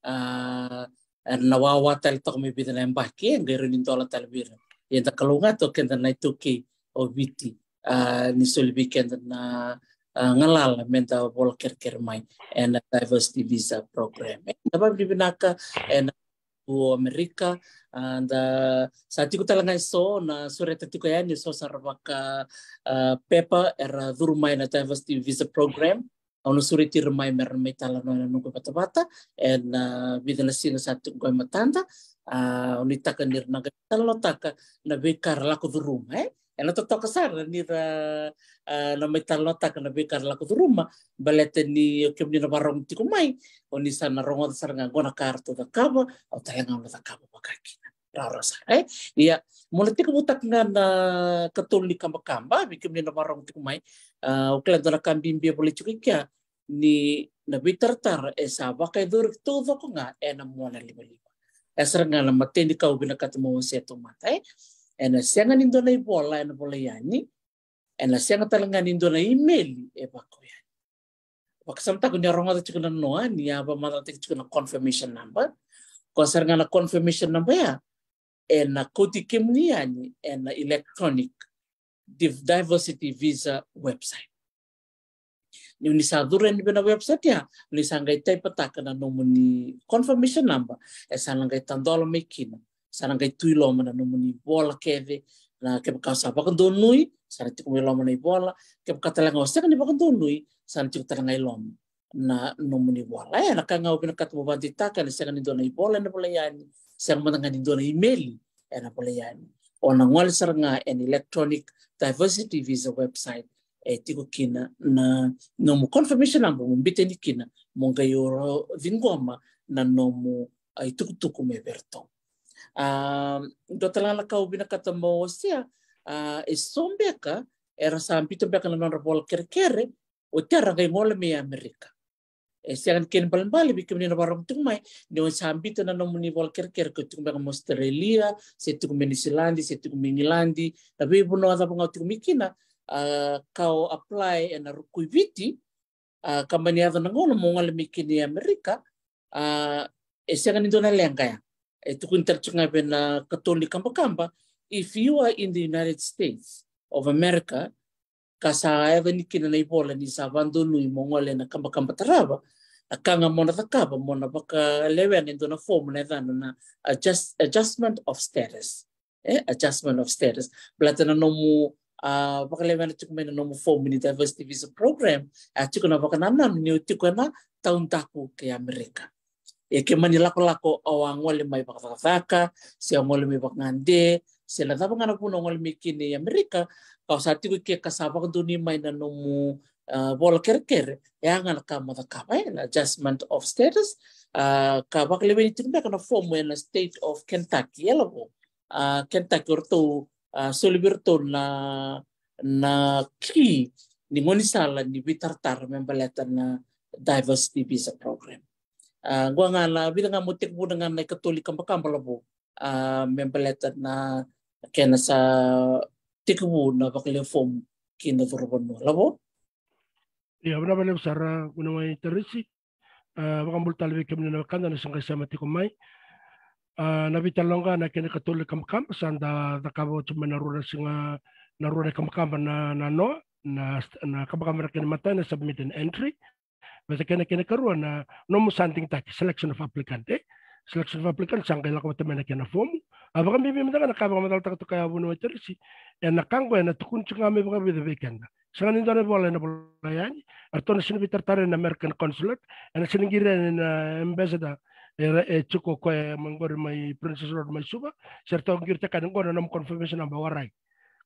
A, era na wawa tale toka me vica na yabaki, e qai rawa ni dola tale vei ira. Ia da kalougata o keda na iTaukei o Viti, a, ni soli vei keda na, a, galala me da vola kerekere mai e na diversity visa program. E, da vakavinavinaka e na tu o Amerika. A, da sa tiko tale ga e so na sureta tiko yani, e so sara vaka, a, pepa era curu mai na diversity visa program. Au na sureti ira mai me ra mai talanoa ena noqu ivatavata ena, a, vica na siga sa tiko qo e matada. A, au nuitaka ni ra na qai talanoataka na veika era lako curuma, e? Ena totoka sara ni ra, a, na mai talanoataka na veika era lako curuma, baleta ni o kemuni na vakarorogo tiko mai, o ni sa na rogoca sara ga qo na ka eratou cakava, au tale ga au na cakava vakakina. Rawarawa sara, e? Ia, meu na tekivutaka ga na katolu ni kabakaba vei kemuni na vakarorogo tiko mai. A, au kila dua na ka bibi e volai tiko i kea ni na veitaratara e sa vakayacori taucoko ga ena mona livaliva. E sara ga na imatai ni ka au vinakata meu wasea taumada, e? Ena sega ni dua na ivola ena volai yani, ena sega tale ga ni dua na imeli e vakau yani. Vakasamataka ni a rogoca tiko na noa ni a vakamacalataki tiko na confirmation number. Ko sara ga na confirmation number ya, ena kauti kemuni yani ena electronic div-, diversity visa website. Ni o ni sa curu yani vei na website ya, o ni sa qai taipataka na nomuni confirmation number, e sa na qai tadola mai kina, sa na qai tu i loma na nomuni vola kece, na kevaka o sa vakadonui, sa na tiko mai loma na ivola, kevaka tale ga o sega ni vakadonui, sa na tiko tale ga i loma na nomuni vola. E, na ka ga au vinakata meu vakadeitaka, ena sega ni dua na ivola ena volai yani, sega mada ga ni dua na imeli ena volai yani. O na gole sara ga ena electronic diversity visa website, e tiko kina na nomu confirmation number mo biuta yani kina, mo qai o ciqoma na nomu, a, itukutuku mai vei iratou. A, dua tale ga na ka au vinakata meu wasea, a, e so beka era sa biuta beka na nodra vola kerekere, oti era qai gole mai Amerika. E sega ni kena ibalebale vei kemuni na vakarorogo tiko mai, ni o sa biuta na nomuni vola kerekere, ke o tiko beka mai Australia, se tiko mai Niusiladi, se tiko mai Igiladi, na veivanua cava ga o tiko mai kina, a, ka o apply ena ruku i Viti, a, ka mani yaco na gauna mo gole mai kina i Amerika, a, e sega ni dua na leqa ya. E tukuni tale tiko ga vei na katolu ni kabakaba, if you are in the United States of America, ka sa yaco yani kina na ivola ni sa vakadonui mo gole ena kabakaba tarava, a ka ga mo na cakava, mo na vakalewena e dua na fomu na yacana na adjust-, adjustment of status. E, adjustment of status. Baleta na nomu, a, vakalewena tiko mai na nomu fomu ni diversity visa program, a tiko na vakanananu ni o tiko ena taudaku kei Amerika. E ke mani lakolako o a gole mai vakacakacaka, se a gole mai vakagade, se na cava ga na vuna o gole mai kina i Amerika, ka o sa tiko i ke ka sa vakadonui mai na nomu, a, vola kerekere, e a ga na ka mo cakava, e, na adjustment of status, a, ka vakaleweni tiko beka na fomu ena state of Kentucky, e lavo. A, Kentucky o ratou, a, soli vei iratou na, na ki ni gaunisala ni veitaratara me baleta na diversity visa program. A, qo ga na vica ga mo tekivuna ga na ikatolu ni kabakaba lavo, a, me baleta na kena sa tekivu na vakalewe fomu ki na curu vanua lavo. Ia, vinaka vakalevu sara, vuniwai Tarisi. A, vakabula tale vei kemuni na wekada na sa qai sema tiko mai. A, na veitalanoa ga na kena ikatolu ni kabakaba, sa da cakava oti mai na rua na siga, na rua na kabakaba na, na noa, na, na kabakaba na kena imatai na submit an entry. Vata kei na kena ikarua na nomu sa digitaki, selection of applicant, e? Selection of applicant, sa qai lako vata mai na kena fomu. A, vakabibi mada ga na ka vakamacalataka toka ya vuniwai Tarisi, ena ka qo ena tukuni tiko ga mai vakavica vei keda. Sega ni dua na ivola ena volai yani. Eratou na sega ni veitaratara ena American consulate, ena sega ni qiri yani na ambassador, e, e tiko o koya mai qori mai Princes Road mai Suva, se ratou qiritaka yani qo na nomu confirmation number, warai.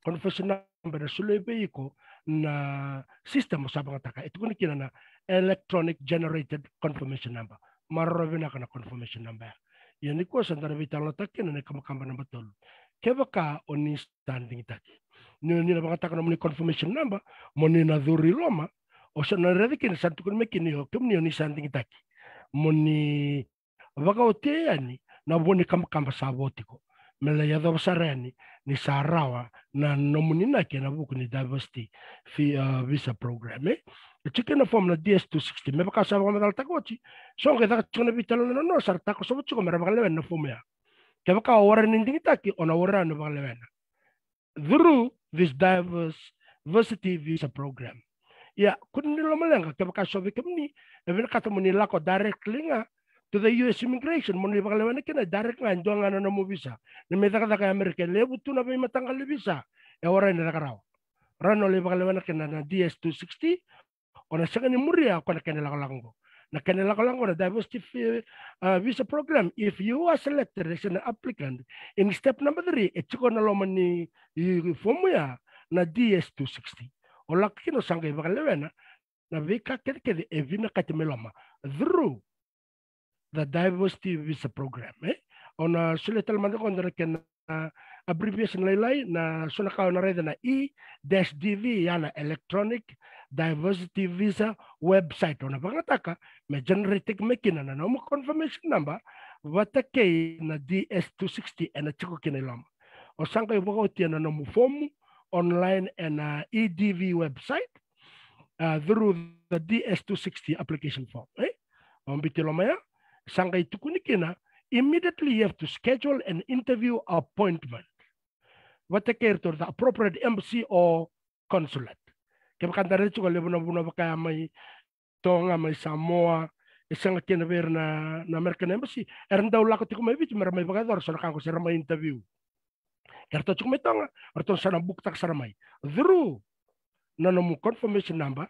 Confirmation number ena solia vei iko na system o sa vakayagataka. E tukuni kina na electronic generated confirmation number. Maroroi vinaka na confirmation number ya. Ia nikua sa da na veitalanoataka kina na ikabakaba naba tolu. Kevaka o ni sa digitaki. Ni, ni na vakayagataka nomuni confirmation number, mo ni na curu i loma, o sa na raica kina sa tukuni mai kina ni o kemuni o ni sa digitaki. Mo ni vakaotia yani na vo ni kabakaba sa vo tiko. Me lai yacova sara yani ni sa rawa na nomuni inaki ena vuku ni diversity fi-, a, visa program, e? E tiko kina na fomu na D S two sixty, me vaka sa vakamacalataka oti, so qai caka tiko na veitalanoa na noa, sa ra takosova tiko me ra vakalewena na fomu ya. Kevaka o warai ni digitaki, o na warai ni vakalewena through this diverse, diversity visa program. Ia, kua ni lomaleqa, kevaka so vei kemuni e vinakata mo ni lako directly ga the U S immigration, mo ni vakalewena kina, direct ga e dua ga na nomu visa. Ni mai cakacaka e Amerika, e levu tu na veimataqali visa e warai ni caka rawa. Rawa ni o lai vakalewena kina na D S two sixty, o na sega ni muria ko na kena lakolako qo. Na kena lakolako qo na diversity fi-, uh, visa program. If you are selected as an applicant in step number three, e tiko na loma ni, i, fomu ya na D S two sixty. O lako kina o sa qai vakalewena na veika kecekece e vinakati mai loma through the diversity visa program, e? O na solia tale mada qo dua na kena abbreviation lailai, na so na ka o na raica na E dash D V, ya na electronic diversity visa website. O na vakayagataka me generate-taki mai kina na nomu confirmation number vata kei na D S two sixty e na tiko kina i loma. O sa qai vakaotia na nomu fomu online e na E D V website, uh, through the D S two sixty application form, e? O biuta i loma ya, sa qai tukuni kina, immediately you have to schedule an interview appointment vata kei iratou na appropriate embassy or consulate. Kevaka da raica tiko e levu na vanua vaka ya mai Toga, mai Samoa, e sega kina vei ira na, na American embassy, era dau lako tiko mai Viti me ra mai vakayacora so na ka qo se ra mai interview. Ke ratou tiko mai Toga, ratou sa na book-taka sara mai through na nomu confirmation number,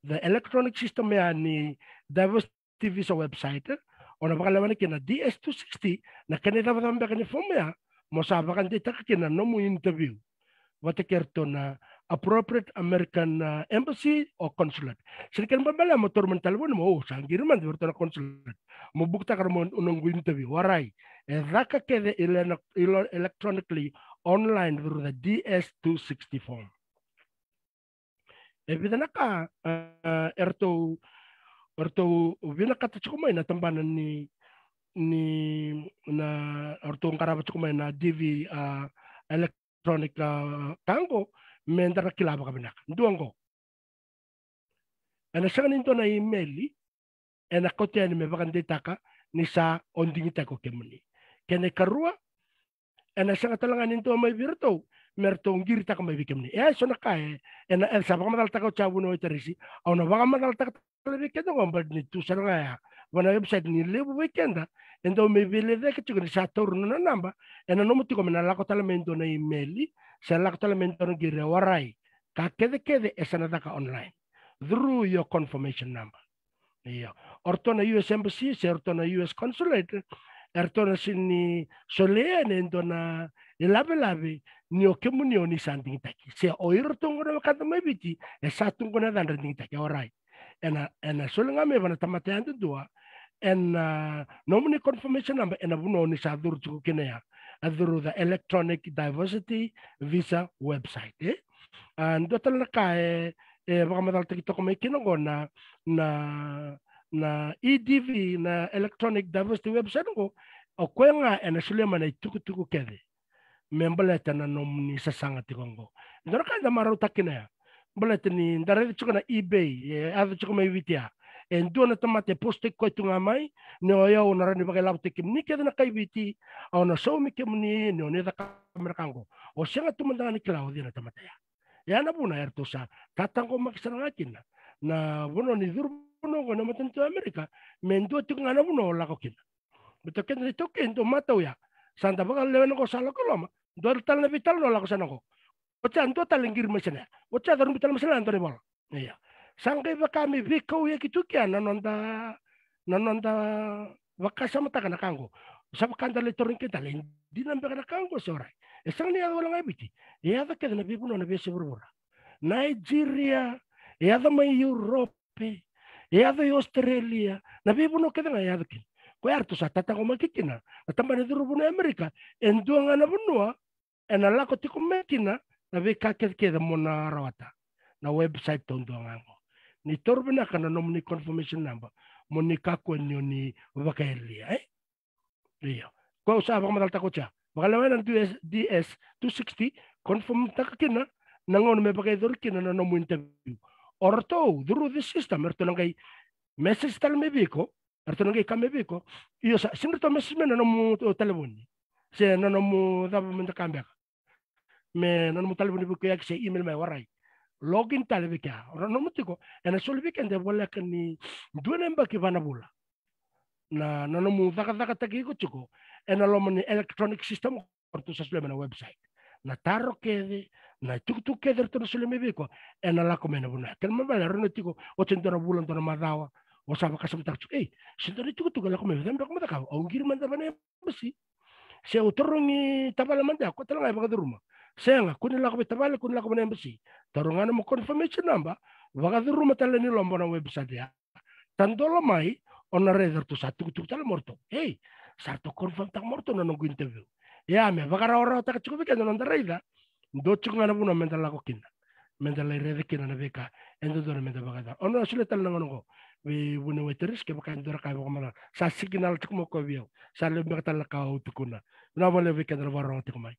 the electronic system ya ni diversity visa website. O na vakalewena kina na D S two sixty, na kena icavacava beka ni fomu ya, mo sa vakadeitaka kina na nomu interview vata kei iratou na appropriate American, uh, embassy or consulate. Sega ni kena ibalebale mo taura mai na talevoni mo, o, sa qiri mada vei iratou na consulate, mo book-taka mo noqu interview. Warai, e caka kece ele-, ele-, electronically online through the D S two sixty form. E vica na ka, uh, eratou, eratou vinakata tiko mai na tabana ni, ni, na, eratou qarava tiko mai na D V, uh, electronic, uh, ka qo, me da ra kila vakavinaka. Dua qo. E na sega ni dua na imeli e na kauta yani me vakadeitaka ni sa o digitaki o kemuni. Kena ikarua, e na sega tale ga ni dua mai vei iratou me ratou qiritaka mai vei kemuni. E a so na ka e, e na, e sa vakamacalataka oti ya vuniwai Tarisi, au na vakamacalataka tale vei keda qo, baleta ni tu sara ga ya va na website ni levu vei keda e dau mai veilecayaki tiko ni sa taura na nona naba, e na nomu tiko me na lako tale mai dua na imeli, se lako tale mai dua na qiri, e warai. Ka kecekece e sa na caka online through your confirmation number. Io. O ratou na U S embassy se o ratou na U S consulate, e ratou na sega ni solia yani e dua na ilavelave ni o kemuni o ni sa digitaki. Se o iratou qo na wekada mai Viti e sa tu qo na yacadra digitaki, e warai. E na, e na soli ga mai va na tamata yadudua e na, uh, nomuni confirmation number e na vanua o ni sa curu tiko kina ya, a, through the electronic diversity visa website, e? A, dua tale na ka e, e vakamacalataki toka mai kina qo na, na, na E D V, na electronic diversity website qo, o koya ga e na solia mai na itukutuku kece me baleta na nomuni sasaga tiko qo. Dua na ka eda marautaka kina ya, baleta ni da raica tiko na eBay e yaco tiko mai Viti ya. E dua na tamata e post-taki koya tu ga mai ni o yau na rawa ni vakailavotaki kemuni kece na kai Viti, au na saumi kemuni ni o ni caka mai na ka qo. O sega tu mada ga ni kila o cei na tamata ya. Ya na vuna eratou sa tataqomaki sara ga kina na vanua ni curu vanua qo na matanitu o Amerika, me dua tiko ga na vanua o lako kina. Baleta keda na iTaukei dau matau ya, sa da vakalewena qo sa lako i loma, dua tale na veitalanoa lako sa na qo. Oti ya dua tale qiri mai sena ya. Oti ya da rubi tale mai sena ya dua na ivola. Ia. Sa qai vaka me veikauyaki tu kea na noda, na noda vakasamataka na ka qo. Sa vaka da lai tarogi keda tale, e dina beka na ka qo se warai? E sega ni yaco wale ga e Viti. E yaco kece na veivanua na veiyasai vuravura. Nigeria, e yaco mai Europe, e yaco i Australia, na veivanua kece ga e yaco kina. Koya eratou sa tataqomaki kina na tabana ni curu vanua e Amerika, e dua ga na vanua e na lako tiko mai kina na veika kecekece mo na rawata. Na website taudua ga qo. Ni taura vinaka na nomuni confirmation number mo ni kakua ni o ni vakayalia, e? Io. Koya au sa vakamacalataka oti ya. Vakalewena na D S, D S two sixty, confirm-taka kina na gauna me vakayacori kina na nomu interview. O ratou, through this system, eratou na qai message tale mai vei iko, eratou na qai kaya mai vei iko. Io, sa, sega ni ratou message mai na nomu talevoni se na nomu cava mada ka beka, me na nomu talevoni vakayagataki se email mai, warai. Login tale vei kea. O na nomu tiko, e na soli vei keda e voleka ni dua na yabaki va na vula. na, na nomu cakacakataki iko tiko ena loma ni electronic system, o ratou sa solia mai na website. Na taro kece, na itukutuku kece ratou na solia mai vei iko, ena lako mai na vanua. Kena ibalebale, rawa ni tiko oti e dua na vula, dua na macawa, o sa vakasamataka tiko, ei, se dua na itukutuku e lako mai, cava beka meu cakava? Au qiri mada vua na embassy. Se au tarogi tavale mada, o koya tale ga e vakacuruma. Sega, kua ni lako vei tavale, kua ni lako vua na embassy. Taroga nomu confirmation number, vakacuruma tale ni loma na website ya. Tadola mai, o na raica ratou sa tukutuku tale mai o ratou. Ei, sa ratou confirm-taka mai o ratou na noqu interview. Ia, me vakarawarawataka tiko vei keda na noda raica, dua tiko ga na vanua meda lako kina, meda lai raica kina na veika e dodonu meda vakayacora. O na solia tale na gauna oqo vei vuniwai Teresi, kevaka e dua na ka e vakamacala. Sa signal tiko mai o koya vei au. Sa levu beka tale na ka au tukuna. Vinaka vakalevu vei keda na vakarorogo tiko mai.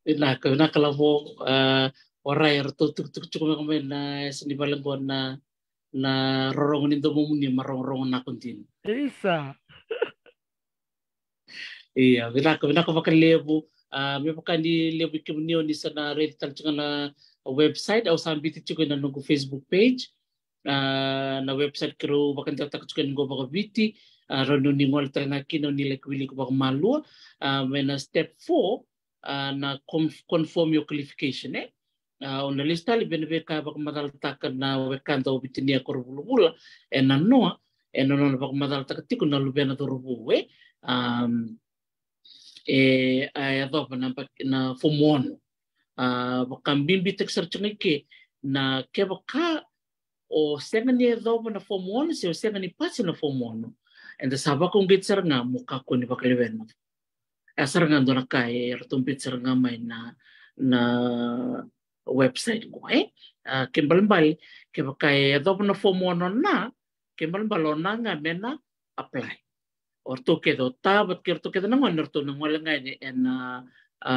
Vinaka, vinaka Lavo. A, o rai, eratou tukutuku tiko mai, mai na yasa ni vale qo na, na rorogo ni domomuni, marorogorogo nako dina. Isa. Ia, vinaka, vinaka vakalevu. A, me vaka ni levu i kemuni o ni sa na raica tale tiko ga na website, au sa biuta tiko ena noqu Facebook page. A, na website keirau vakadewataka tiko yani qo vakaviti, a, rawa ni o ni gole tale ga kina, o ni laki wilika vakamalua. A, mai na step four, a, na conf-, confirm your qualification, e? A, o na lesu tale vei na veika e vakamacalataka na wekada o Vitinia Korovulavula, e nanoa, e nanoa na vakamacalataka tiko na luvena cauravou, e? Am, e, a, e yacova na ba-, na fomu ono. A, vakabibitaki sara tiko ga i ke, na kevaka o sega ni yacova na fomu ono, se o sega ni pasi na fomu ono, eda sa vakauqeti sara ga mo kakua ni vakalewena. E sara ga dua na ka e ratou biuta sara ga mai na, na website qo, e? A, kena ibalebale, kevaka e yacova na fomu ono na, kena ibalebale o na ga me na apply. O ratou kece, o Ta vata kei ratou kece na gone, ratou na gole ga yani ena, a,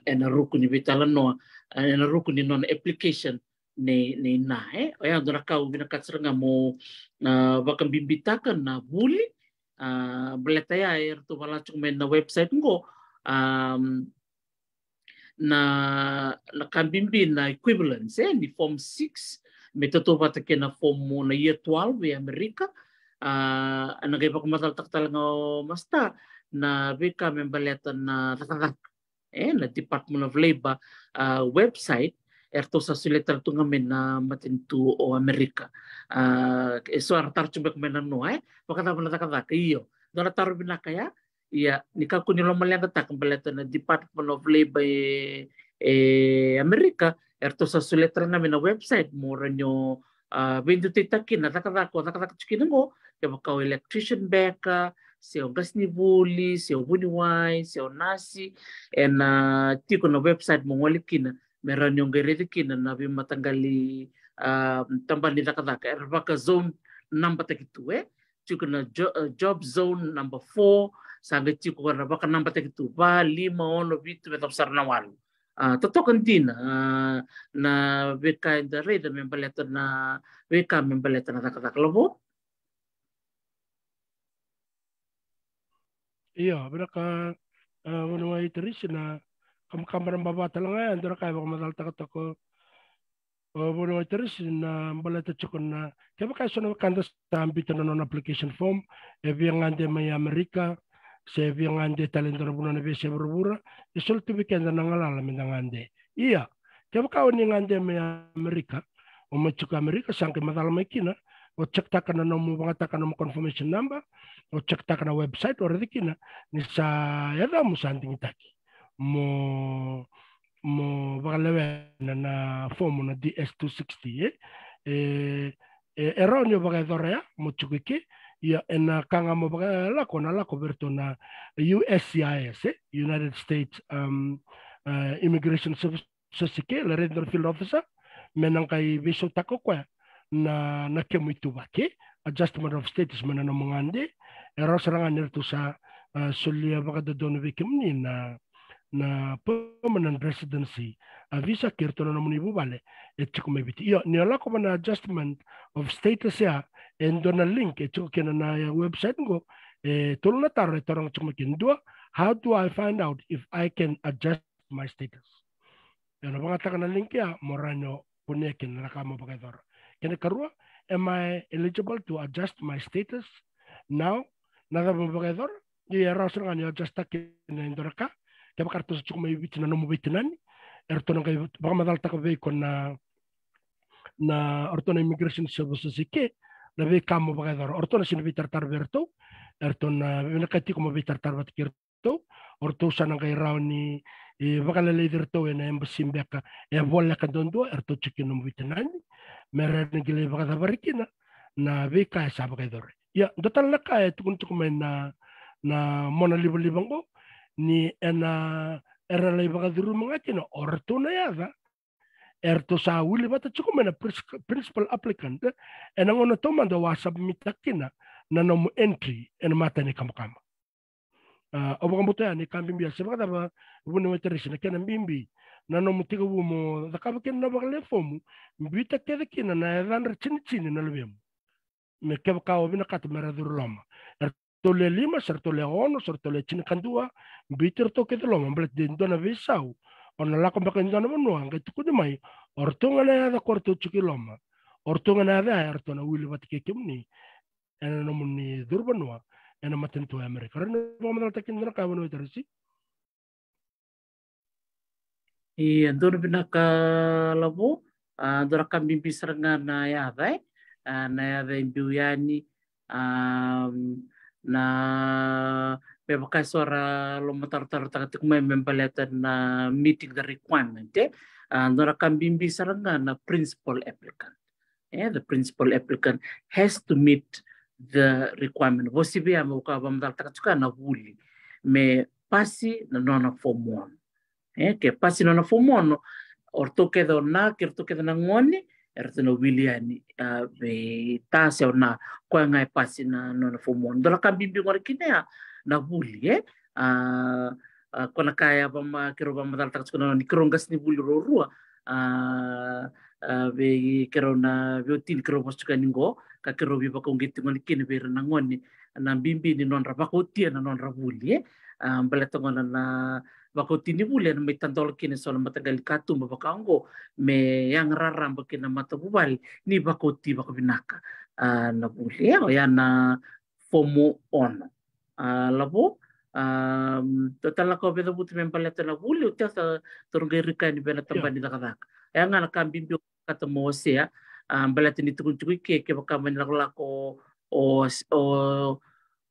ena ruku ni veitalanoa, a, ena ruku ni nona application nei, nei Na, e? Oya dua na ka au vinakata sara ga mo, a, vakabibitaka na vuli, a, baleta ya eratou vola tiko mai na website qo, am, na, na ka bibi na equivalence, e, ni form six, me tautauvata kei na form na year twelve e Amerika. A, na qai vakamacalataka tale ga o Masta na veika me baleta na cakacaka, e, na Department of Labour, a, website, eratou sa solia tale tu ga mai na matanitu o Amerika. A, e so era taro tu beka mai na noa, e, vakacava na cakacaka, io. Dua na taro vinaka ya, ia, ni kakua ni lomaleqataka baleta na Department of Labour e, e Amerika, eratou sa solia tale ga mai na website mo rawa ni o, a, veidutaitaka kina na cakacaka o cakacaka tiko kina qo, kevaka o electrician beka, se o qasenivuli, se o vuniwai, se o nasi, ena tiko na website mo gole kina, me rawa ni o qai raica kina na veimataqali, a, tabana ni cakacaka, era vaka zone number taki tu, e? Tiko na jo-, e, job zone number four, sa qai tiko na vaka number taki tu, va, lima, ono, vitu, me yacova sara na walu. A, totoka dina, a, na veika eda raica me baleta na, veika me baleta na cakacaka, Lavo. Io, vinaka, a, vuniwai Teresi, na kabakaba naba va tale ga ya, e dua na ka e vakamacalataka toka o, o vuniwai Teresi, na baleta tiko na, kevaka e so na wekada sa biuta na nona application form, e via gade mai Amerika, se via gade tale e dua na vanua na veiyasai vuravura, e soli tu vei keda na galala meda gade. Ia, kevaka o ni gade mai Amerika, o mai tiko Amerika, sa qai macala mai kina, o check-taka na nomu, vagataka nomu confirmation number, o check-taka na website, o raica kina ni sa yacamu sa digitaki mo, mo vakalewena na fomu na D S two sixty, e? E, e, e rawa ni o vakayacora ya mo tiko i ke, ia ena ka ga mo vakalako, na lako vei iratou na U S C I S, e? United States, um, uh, Immigration Service, sa sike, lai raici dua na field officer, me na qai veisautaka o koya na, na kemu ituvaki, adjustment of status mai na nomu gade, e rawa sara ga ni ratou sa, a, solia vakadodonu vei kemuni na, na permanent residency, a, visa kei iratou na nomuni vuvale e tiko mai Viti. Io, ni o lako mai na adjustment of status ya, e dua na link e tiko kina na website qo, e tolu na taro e taroga tiko mai kina. Dua, how do I find out if I can adjust my status? E na vagataka na link ya mo rawa ni o kunea kina na ka mo vakayacora. Kena karua, am I eligible to adjust my status now? Na cava mo vakayacora? Ia e rawa sara ga ni o adjust-taka kina e dua na ka kevaka ratou sa tiko mai Viti na nomu veitinani. Eratou na qai vakamacalataka vei iko na na o ratou na immigration services i ke na veika mo vakayacora. O ratou na sega ni veitaratara vei ratou. Eratou na vinakati iko mo veitaratara vata kei ratou. O ratou sa na qai rawa ni e, vakaleleci ratou ena embassy beka e voleka duadua eratou tiko kina nomu veitinani me ra na qai lai vakacavari kina na veika e sa vakayacori. Ia dua tale na ka e tukuni tiko mai na na mona livaliva oqo ni ena era lai vakacuruma ga kina o ratou na yaca eratou sa wili vata tiko mai na pris- principal applicant, eh, ena gauna taumada au a submit-taka kina na nomu entry ena mata ni kabakaba. Ah, au vakabauta yani ka bibi a se vakacava vuna waitarisi na kena bibi na nomu tekivu mo cakava kina na vakalewe fomu, biuta kece kina na yacadra tinitini na luvemu. Me kevaka o vinakata me ra curu loma. Eratou le lima, se ratou le ono, se ratou le tinikadua, biuti ratou kece loma, baleta de dua na veisau. O na lako beka e dua na vanua, qai tukuni mai, o ratou ga na yaca ko ratou tiko i loma. O ratou ga na yaca ya, eratou na wili vata kei kemuni. Ena nomuni curu vanua, ena matanitu e Amerika. Rawa ni vakamacalataki dua na ka vuna waitarisi? Ia, donu vinaka Lavo. A, dua na ka bibi sara ga na yaca, e? A, na yaca e biu yani, a, na me vaka eso ra lomatarotarotaka tiko mai me baleta na meeting the requirement, e? A, dua na ka bibi sara ga na principal applicant. E, the principal applicant has to meet the requirement. Vosi via me vaka vamadalataka tiko na vuli me pasi na nona fomu ono. E, ke pasi na nona fomu ono, o ratou kece o na, ke ratou kece na gone, e ratou na wili yani, a, vei ta se o na, koya ga e pasi na nona fomu ono. Dua na ka bibi gona kina ya na vuli, e? A, a, ko na ka ya vama, ke rau vamadalataka tiko na ni ke rau qasi ni vuli rau rua, a, a, vei ke rau na veiwatini ke rau vosa tiko yani qo, ka ke rau veivakauqeti gona kina vei ira na gone, na bibi ni nodra vakautia na nodra vuli, e? A, baleta gona na vakauti ni vuli ena mai tadola kina eso na mataqali katuba vaka oqo me yaga raraba kina matavuvale ni vakauti vakavinaka, a, na vuli, e? Oya na fomu ono. A, Lavo, a, dua tale na ka au via cavuta me baleta na vuli, au tesa taura qai rika yani vei na tabana ni cakacaka. Oya ga na ka bibi au kata mo wasea, a, baleta ni tukuni tiko i ke, kevaka mani lakolako o, o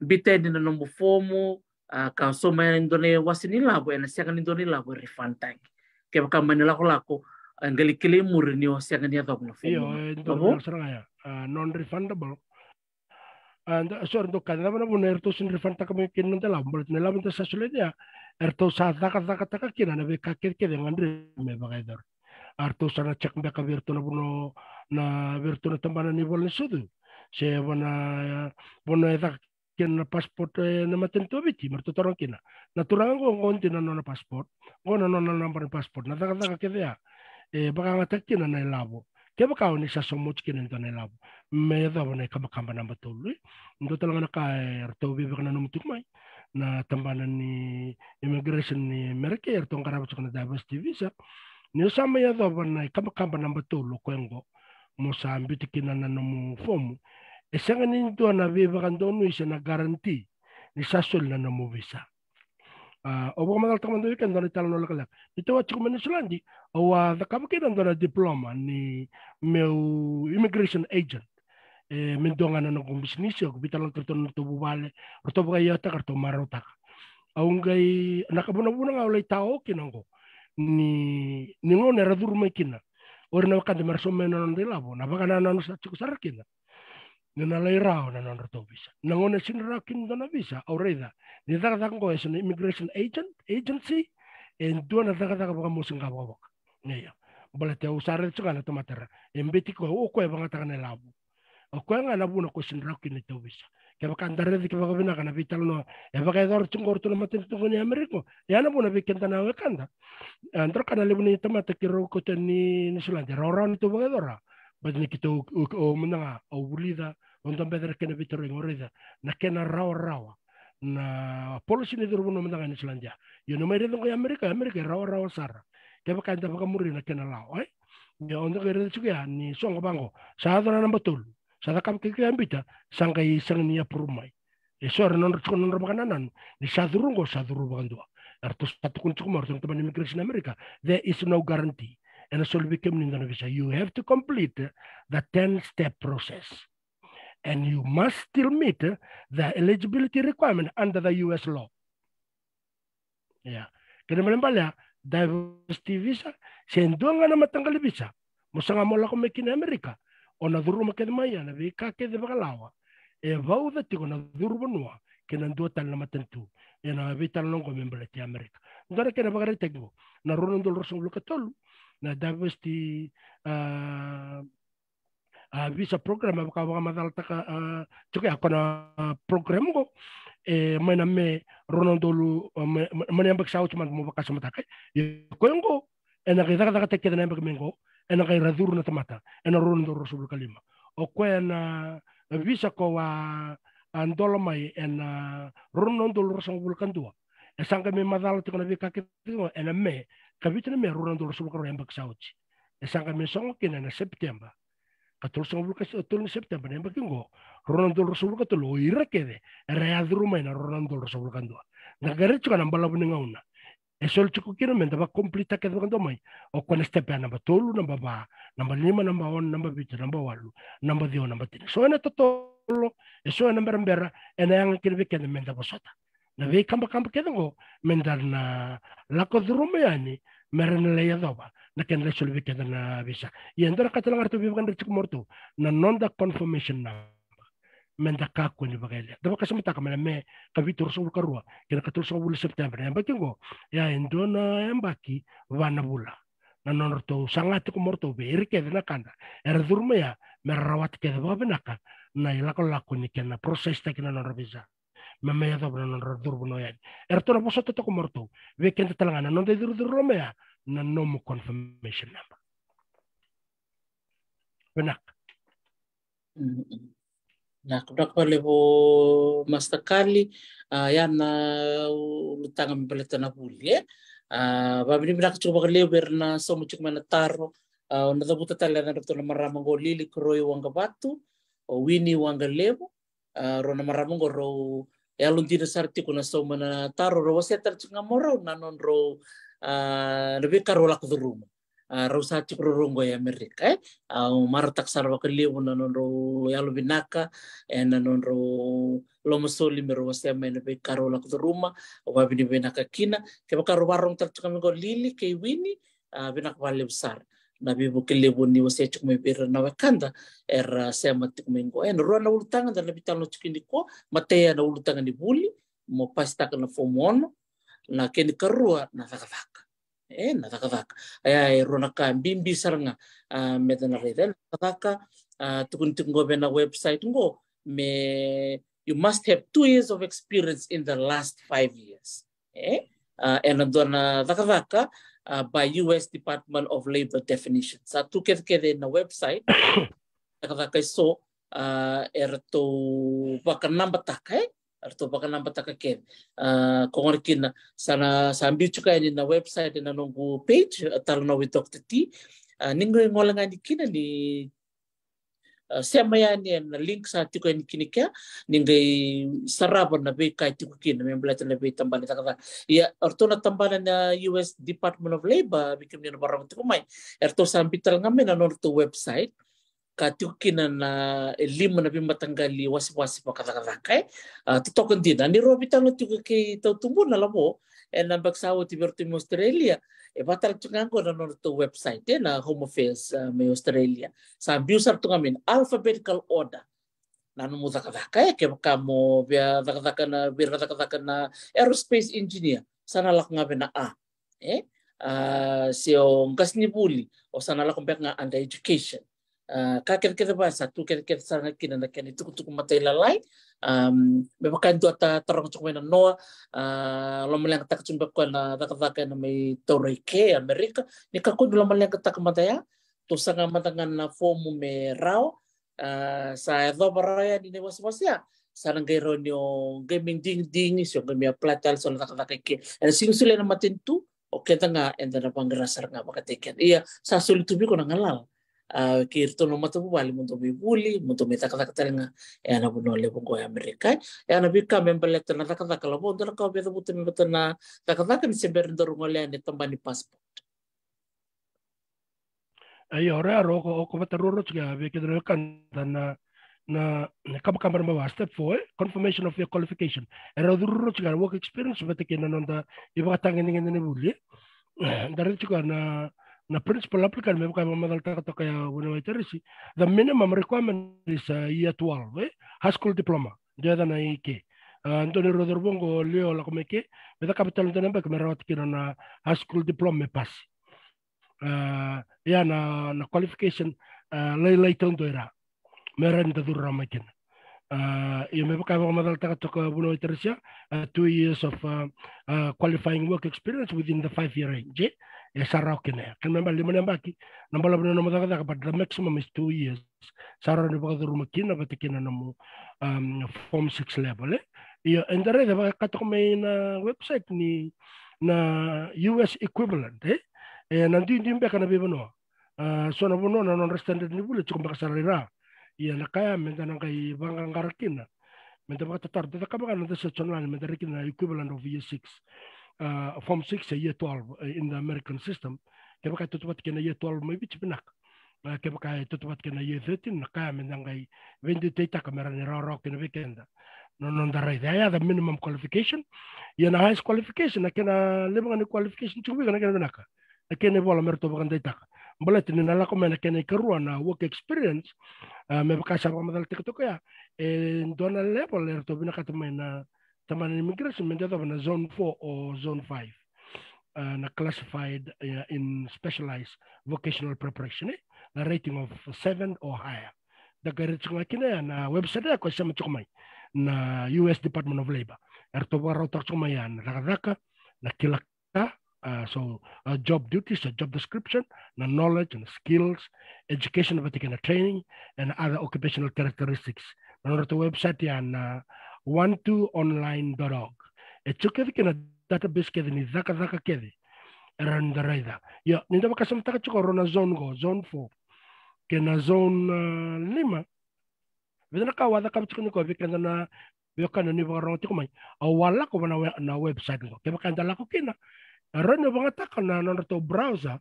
biuta yani na nomu fomu, a, ka sauma yani dua na iwase ni lavo, ena sega ni dua na ilavo e refund-taki. Kevaka mani lakolako, a, qai lai kilai muri ni o sega ni yacova na fomu. Io, e dua na sara ga ya, a, non-refundable. A, da, sorry, dou kaya, cava na vuna eratou sega ni refund-taka mai kina na noda ilavo, baleta na ilavo eda sa solia ya, eratou sa cakacakataka kina na veika kecekece e gadrevi me vakayacori. A, eratou sa na check beka vei iratou na vanua, na, vei iratou na tabana ni vola ni sucu. Se vanua, vanua e caka kina na passport, e, na matanitu o Viti, me ratou taroga kina. Na turaga qo, qo dina na nona passport, qo na nona naba ni passport, na cakacaka kece ya e vakayagataki kina na ilavo. Kevaka o ni sa sauma oti kina e dua na ilavo me yacova na ikabakaba naba tolu, e. Dua tale ga na ka eratou veivakananumi tiko mai na tabana ni immigration ni Merika, eratou qarava tiko na diversity visa. Ni o sa mai yacova na ikabakaba naba tolu o koya qo, mo sa biuta kina na nomu fomu, e sega ni dua na veivakadonui se na guarantee ni sa soli na nomu visa. A, au vakamacalataka mada vei keda e dua na italanoa lekaleka. Ni tou a tiko mai Niusiladi, au a cakava kina e dua na diploma ni meu immigration agent. E, me dua ga na noqu bisinisi, au veitalanoa kei ratou na nodratou vuvale, ratou vakaiyautaka, ratou marautaka. Au qai, na ka vunavuna ga au lai tao kina qo. Ni, ni gauna era curu mai kina o ira na wekada me ra sauma mai na nodra ilavo, na vakanananu sa tiko sara kina ni na lai rawa na nodratou visa. Na gauna e sega ni rawa kina dua na visa, au raica ni cakacaka qo eso na immigration agent, agency, e dua na cakacaka vakamosi ga vakavoka. Ia, baleta au sa raica tiko ga na tamata era, e beti koya, o koya e vakayagataka na ilavo. O koya ga na vuna ko sega ni rawa kina na tou visa. Kevaka da raica tiko vakavinaka na veitalanoa e vakayacora tiko qo o ratou na matanitu qo ni Amerika, e ya na vuna vei keda na wekada. A, dua na ka na levu ni tamata keirau kauta ni, ni Niusiladi, e rawarawa ni tou vakayacora. Baleta ni keitou, o, o, mada ga au vulica, au dabeca na kena veitarogi, au raica na kena rawarawa na policy ni curu vanua mada ga e Niusiladi ya. Ia ni mai raica qo e Amerika, e Amerika e rawarawa sara. Kevaka eda vakamuria na kena lawa, e? Ia o da qai raica tiko ya ni so ga vaqo, sa yaco na naba tolu, sa cakava kei kea bita, sa qai sega ni approve mai. E so era nodra tiko na nodra vakanananu ni sa curu oqo, sa curu vakadua. Eratou sa tukuna tiko mai o ratou na tabana ni immigration na Amerika, there is no guarantee. Ena soli vei kemuni e dua na visa, you have to complete the ten step process and you must still meet the eligibility requirement under the U S law. Ia, kena ibalebale ya, diversity visa se dua ga na mataqali visa mo saga mo lako mai kina e Amerika, o na curuma kece mai ya na veika kece vakalawa e vauca tiko na curu vanua kei na dua tale na matanitu. Ia na veitalanoa oqo me baleti Amerika. Dua na kena vakaraitaki oqo, na rua na udolu ruasagavulu ka tolu na diversity, a, a visa program, a vaka vakamacalataka, a, tiko ya ko na, a, program oqo, e mai na Me rua na udolu, a, mai, mai na yabaki sa oti mada mo vakasamataka. Ia ko oqo ena qai cakacakataki kece na yabaki mai oqo, ena qai ra curu na tamata ena rua na udolu ruasagavulu ka lima. O koya na visa ko a, a dola mai ena rua na udolu ruasagavulu ka dua, e sa qai mai macala tiko na veika kece oqo ena Me, ka vitu na Me rua na udolu ruasagavulu ka rua, yabaki sa oti. E sa qai mai sogo kina ena Sepiteba, ka tolusagavulu ka tolu ni Sepiteba na yabaki oqo, rua na udolu ruasagavulu ka tolu, o ira kece era a curu mai na rua na udolu ruasagavulu ka dua. Da qai raica tiko na balavu ni gauna e soli tiko kina me da vakakomplita kece vakadua mai. O koya na step ya naba tolu, naba va, naba lima, naba ono, naba vitu, naba walu, naba ciwa, naba tini. So ena totolo, e so ena berabera, ena yaga kina vei keda me da vosota na veikabakaba kece oqo me da na lako curuma yani, me ra na lai yacova na kena lai soli vei keda na visa. Ia e dua na ka tale ga ratou veivakadreti tiko mai o ratou, na noda confirmation number. Me da kakua ni vakayalia. Da vakasamataka mai na Me ka vitu ruasagavulu ka rua kei na ka tolusagavulu ni Sepiteba na yabaki oqo, ia e dua na yabaki va na vula na nodratou saga tiko mai o ratou vei ira kece na kada era curu mai ya, me ra rawata kece vakavinaka na ilakolako ni kena process taki na nodra visa, me mai yacova na nodra curu vanua yani. Eratou na vosota toka mai o ratou vei keda tale ga na noda icurucuru loma ya, na nomu confirmation number. Vinaka. Mm, mm. Vinaka, vinaka vakalevu Master Kali. A, ya na ulutaga me baleta na vuli, e. A, vakavinavinaka tiko vakalevu vei ira na sauma tiko mai na taro. A, au na cavuta tale na nodratou na marama oqo, Lili Koroi Waqavatu, o Wini Waqalevu. A, rau na marama oqo rau yalodina sara tiko na sauma na taro, rau wasea tale tiko ga mai o rau na nodrau, a, na veika rau lako curuma. A, rau sa tiko rau oqo e Amerika, e. A, au marautaka sara vakalevu na nodrau yalovinaka, e, na nodrau lomasoli me rau wasea mai na veika rau lako curuma. Au vakavinavinaka kina. Kevaka rau vakarorogo tale tiko ga mai oqo Lili kei Wini, a, vinaka vakalevu sara na veivuke levu ni wasea tiko mai vei ira na wekada era sema tiko mai oqo. E, na rua na ulutaga da na veitalanoa tiko nikua. Matai ya na ulutaga ni vuli, mo pasitaka na fomu ono. Na kena ikarua na cakacaka. E, na cakacaka. Ia, e rua na ka bibi sara ga, a, me da na raica. Na cakacaka, a, tukuni tiko oqo vei na website oqo, me, you must have two years of experience in the last five years. E, a, ena dua na cakacaka, a, by U S Department of Labor definition. Sa tu kecekece na website. Cakacaka eso, a, eratou vakanabataka, e? Eratou vakanabataka kece. A, ko gona kina, sa na, sa biu tiko yani na website ena noqu page, a, Talanoa with Doctor T. A, ni qai gole ga yani kina ni, a, sema yani ena link sa tiko yani kina kea, ni qai sarava na veika e tiko kina me baleta na veitabana ni cakacaka. Ia, eratou na tabana na U S Department of Labor, vei kemuni na vakarorogo tiko mai, eratou sa biu tale ga mai na nodratou website, ka tiko kina na, e, lima na veimataqali wasewase vakacakacaka, e. A, totoka dina. Ni rau veitalanoa tiko kei Tau Tubuna Lavo ena yabaki sa oti vei iratou mai Australia, e vaka tale tiko ga oqo na nodratou website, e, na Home Affairs, a, mai Australia. Sa biu sara tu ga mai na alphabetical order na nomu cakacaka, e. Kevaka mo via cakacaka na, via cakacaka na aerospace engineer, sa na lako ga vei na A, e. A, se o qasenivuli, o sa na lako beka ga under education. A, ka kecekece vaya sa tu kecekece sara ga kina na kena itukutuku matailalai. Am, me vaka e dua ta, taroga tiko mai na noa, a, lomaleqataka tiko beka o koya na cakacaka ena mai taura i ke e Amerika. Ni kakua ni lomaleqataka mada ya, tou saga mada ga na fomu me rawa. A, sa yacova rawa yani na iwasewase ya, sa na qai rawa ni o qai mai digidigi se o qai mai apply tale so na cakacaka i ke. Ena sega ni solia na matanitu, O keda ga eda na vaqara sara ga vakataki keda. Ia, sa soli tu vei iko na galala. A, kei iratou na matavuvale, mo dou mai vuli, mo dou mai cakacaka tale ga ena vanua levu oqo e Amerika. E, ena veika me baleta na cakacaka, Lavo, dua na ka o via cavuta me vata na cakacaka ni se bera ni daru gole yani e tabana ni passport. Io, o raica, o ko, o ko vata ruarua tiko vei keda na wekada na, na, na kabakaba naba va, step four, e, confirmation of your qualification. E rau curu ruarua tiko na work experience vata kei na noda ivakatagedegede ni vuli, e. E, da raica tiko na, na principal applicant, me vaka e vakamacalataka toka ya o Vuniwai Tarisi, the minimum requirement is, uh, year twelve, e, high school diploma. Dua na i ke. A, dua ni rau cauravou oqo, Leo, lako mai ke, me cakava tale dua na yabaki me rawata kina na high school diploma me pasi. A, ia na, na qualification, a, lailai taudua i ra me rawa ni da curu rawa mai kina. A, ia me vaka e vakamacalataka toka o Vuniwai Tarisi ya, a, two years of, a, a, qualifying work experience within the five year range, e, e sa rawa kina ya. Kena ibalebale lima na yabaki na balavu ni nomu cakacaka, but the maximum is two years. Sa rawa ni vakacuruma kina vata kei na nomu, um, form six level, e. Ia, eda raica vaka e kaya toka mai na website ni na U S equivalent, e. E, na duidui beka na veivanua. A, so na vanua na nodra standard ni vuli e tiko beka sara i ra. Ia na ka ya meda na qai vaqaqara kina, meda vakatataro, da cakava ga na noda search online, meda rai kina na equivalent of year six, a, form six, e, year twelve, e, in the American system. Kevaka e tautauvata kei na year twelve mai Viti, vinaka. A, kevaka e tautauvata kei na year thirteen, na ka ya meda qai veidutaitaka me rawa ni rawarawa kina vei keda na noda raica. Ia, the minimum qualification. Ia na highest qualification, na kena levu ga ni qualification tiko vei iko, na kena vinaka, na kena ivola me ratou vakadeitaka. Baleta ni na lako mai na kena ikarua na work experience, a, me vaka sa vakamacalataki toka ya, e dua na level e ratou vinakata mai na tabana ni immigration meda yacova na zone four o zone five. A, na classified, e, in specialized vocational preparation, e, na rating of seven or higher. Da qai raica tiko ga kina ya na website ya ko e sema tiko mai na U S Department of Labor. E ratou vakarautaka tiko mai ya na cakacaka, na kila ka, a, so, a, job duties, a, job description, na knowledge, na skills, education vata kei na training, and other occupational characteristics. Na nodratou website ya na one two online dot org. E tiko kece kina database kece ni cakacaka kece e rawa ni da raica. Io, ni da vakasamataka tiko rau na zone qo, zone four kei na zone, a, lima. Vica na ka au a cakava tiko nikua vei keda na veiwekani ni vakarorogo tiko mai. Au a lako va na we-, na website qo. Kevaka eda lako kina, e rawa ni o vakayagataka na nodratou browser,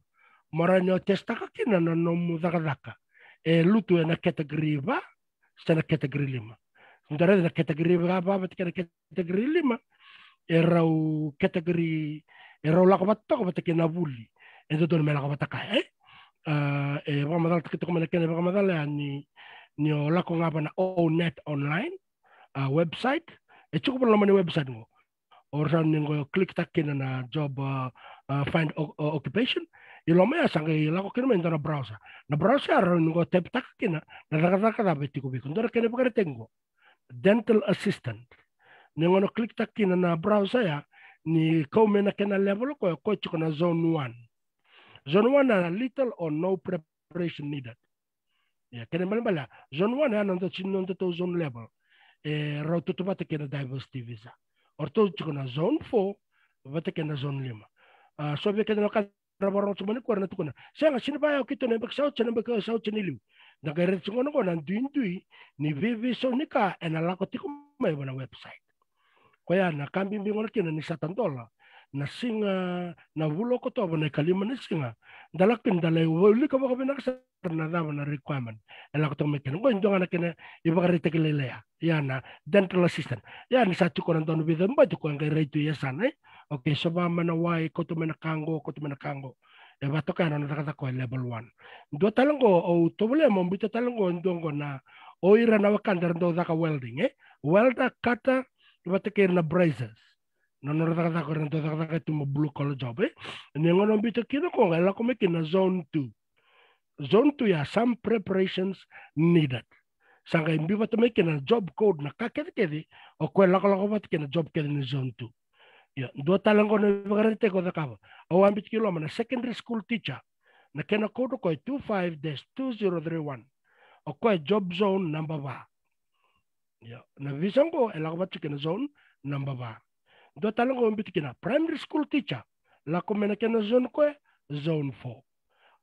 mo rawa ni o testaka kina na nomu cakacaka e lutu ena category va se na category lima. Da raica na category va, va vata kei na category lima, e rau category, e rau lako vata toka vata kei na vuli e dodonu me lako vata kaya, e? A, e vakamacalataki toka mai na kena vakamacala ya ni, ni o lako ga va na O net online, a, website, e tiko va na loma ni website qo. O rawa ni qo click taka kina na job, a, a, find o-, o-, occupation. I loma ya sa qai lako kina mai e dua na browser. Na browser ya rawa ni qo type taka kina na cakacaka cava e tiko vei iko. Dua na kena ivakaraitaki qo, dental assistant. Ni gauna o click taka kina na browser ya, ni kau mai na kena level o koya, o koya tiko na zone one. Zone one na little or no preparation needed. Ia, kena ibalebale ya, zone one ya na noda, nodatou zone level e rau tautauvata kei na diversity visa. O ratou tiko na zone four vata kei na zone lima. A, so vei keda na ka ra vakarorogo tiko mai nikua era na tukuna, sega, sega ni vaya o keitou na yabaki sa oti, se na yabaki sa oti ni liu. Da qai raica tiko qo na duidui ni veiveisau ni ka ena lako tiko mai va na website. Koya na ka bibi gona kina ni sa tadola na siga, na vula o Okotova, na ikalima ni siga. Da lako kina da lai wilika vakavinaka sara na cava na requirement e lako toka mai kina. Qo e dua ga na kena ivakaraitaki lailai ya. Ia na dental assistant. Ia ni sa tiko na dua na vica bati ko e qai rai tu e yasana, e? Okay, sova mai na wai, kauta mai na ka qo, kauta mai na ka qo. E vakatoka ya na nona cakacaka o koya e level one. Dua tale qo, au tovolea meu biuta tale qo e dua qo na, o ira na wekada era dau caka welding, e? Welder, cutter, vata kei ira na brazers. Na nodra cakacaka era dau cakacaka tu mo blue collar job, e? Ni gauna o biuta kina qo, qai lako mai kina na zone two. Zone two ya, some preparations needed. Sa qai biu vata mai kina na job code, na ka kecekece o koya e lakolako vata kei na job kece ni zone two. Ia, dua tale qo na ivakaraitaki o cakava. Au a biuta ki loma na secondary school teacher. Na kena code o koya e two five dash two zero three one. O koya e job zone naba va. Ia, na visa qo e lako vata tiko ena zone naba va. Dua tale qo e biuta kina, primary school teacher, Lako mai na kena zone koya, zone four.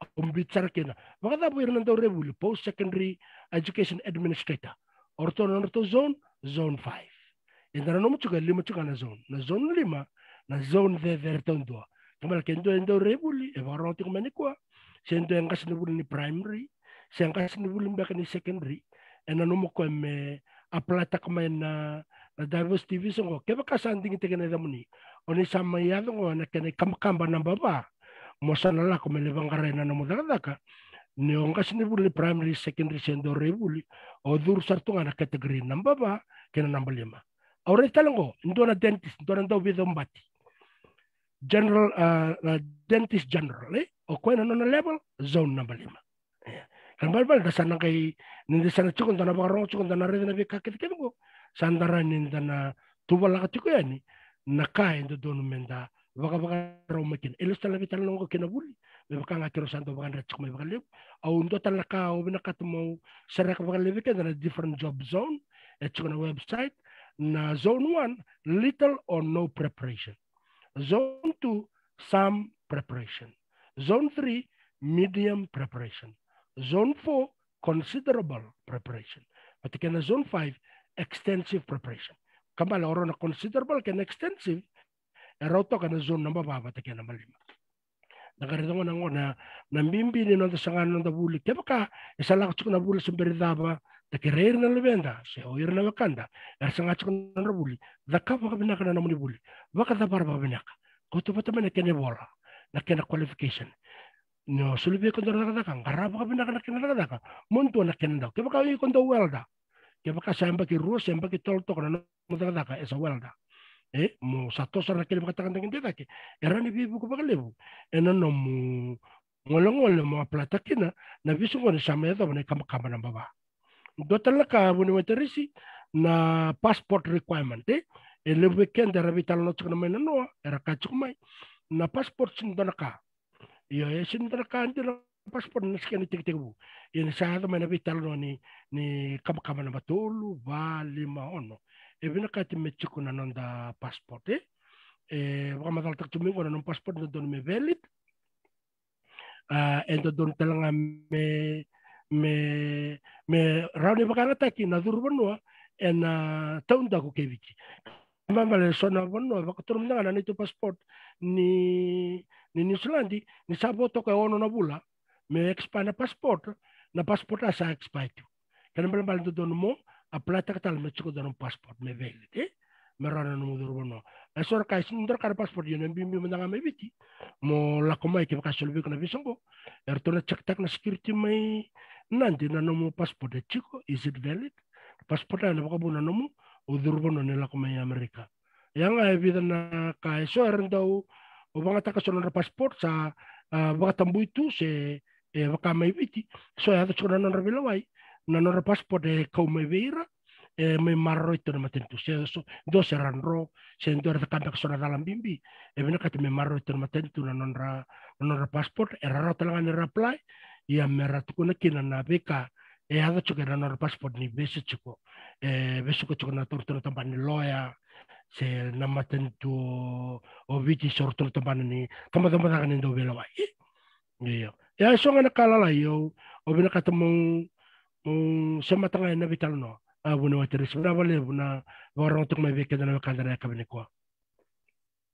Au biuta sara kina. Vakacava ira na daurevuli, post secondary education administrator? O ratou na nodratou zone, zone five. Eda nanuma tiko e lima tiko ga na zone. Na zone lima, na zone cecere taudua. Kena ibalebale ke dua e daurevuli, e vakarogo tiko mai nikua. Se dua e qasenivuli ni primary, se qasenivuli beka ni secondary. E nanuma o koya me apply-taka mai na, na diversity visa qo. Kevaka sa digitaki na yacamuni, o ni sa mai yaco qo ena kena ikabakaba naba va, mo sa na lako me lai vaqarai na nomu cakacaka. Ni o qasenivuli ni primary, secondary se daurevuli, o curu sara tu ga na category naba va kei na naba lima. Au raica tale qo, dua na dentist, dua na dauveicabati. General, ah, ah, dentist general, e? O koya na nona level, zone naba lima. Ia. Kena ibalebale da sa na qai, ni da sa na tiko, da na vakarogo tiko, da na raica na veika kecekece qo, sa da rawa ni da na tuvalaka tiko yani na ka e dodonu me da vakavakarau mai kina. E lesu tale na veitalanoa qo kei na vuli, me vaka ga keirau sa dau vakadreta tiko mai vakalevu. Au dua tale na ka au vinakata meu sereka vakalevu vei keda na different job zone e tiko na website. Na zone one, little or no preparation. Zone two, some preparation. Zone three, medium preparation. Zone four, considerable preparation. Vata kei na zone five, extensive preparation. Kena ibalebale o rau na considerable kei na extensive, e rau toka na zone naba va vata kei na naba lima. Da qai raica gona qo na, na bibi ni noda saga na noda vuli. Kevaka e sa lako tiko na vuli se bera ni cava, da kerei ira na luveda se o ira na wekada era saga tiko na nodra vuli, cakava vakavinaka na nomuni vuli. Vakacavara vakavinaka. Kauta vata mai na kena ivola, na kena qualification. Ni o soli vei iko e dua na cakacaka, qarava vakavinaka na kena cakacaka. Mo dua na kena dau. Kevaka o iko dau welder, kevaka sa yabaki rua se yabaki tolu toka na nomu cakacaka as a welder, e, mo sa toso sara na kena ivakatagedegede cake, e rawa ni veivuke vakalevu ena nomu golegole mo apply-taka kina na visa qo ni sa mai yacova na ikabakaba naba va. Dua tale na ka, vuniwai Tarisi, na passport requirement, e? E levu vei keda era veitalanoa tiko na mai na noa, era kaya tiko mai, na passport sega ni dua na ka. Io, e sega ni dua na ka dina na passport, na sega ni tekitekivu. Ia ni sa yaco mai na veitalanoa ni, ni kabakaba naba tolu, va, lima, ono, e vinakati me tiko na noda passport, e? E vakamacalataka tiko mai qo na nomu passport e dodonu me valid. A, e dodonu tale ga me, me, me rawa ni vakayagataki na curu vanua ena taudaku kei Viti. Kena ibalebale so na vanua e vakatura mada ga na neitou passport ni, ni New Zealand, ni sa vo toka e ono na vula me expire na passport, na passport a sa expire tu. Kena ibalebale dodonu mo apply-taka tale me tiko dua na passport me valid, e? Me rawa na nomu curu vanua. E so era kaya e sega ni dua na ka na passport, ia na bibi mada ga mai Viti mo lako mai, kevaka e soli vei iko na visa qo, eratou na check-taka na security mai Nadi na nomu passport e tiko, is it valid? Passport ya ena vakavuna na nomu curu vanua ni lako mai Amerika. Ia ga e vica na ka, e so era dau vakayagataka so na nodra passport sa, a, vakatabui tu se, e, vaka mai Viti. So e yaco tiko na nodra veilewai, na nodra passport e kau mai vei ira, e mai maroroi tu na matanitu. Se so, dua se ra dro, se dua era cakava beka so na cala bibi, e vinakati me maroroi tu na matanitu na nodra, na nodra passport, era rawa tale ga ni ra apply, ia me ra tukuna kina na veika e yaco tiko ena nodra passport ni vesu tiko, e vesuka tiko na tauratou na tabana ni loya, se na matanitu o, o Viti, se o ratou na tabana ni, tabacakacaka ni dau veilewai. Io. Ia e so ga na ka lalai au, au vinakata meu, meu semata ga ena veitalanoa. A, vuniwai Tarisi, vinaka vakalevu na vakarogo tiko mai vei keda na wekada ena yakavi nikua.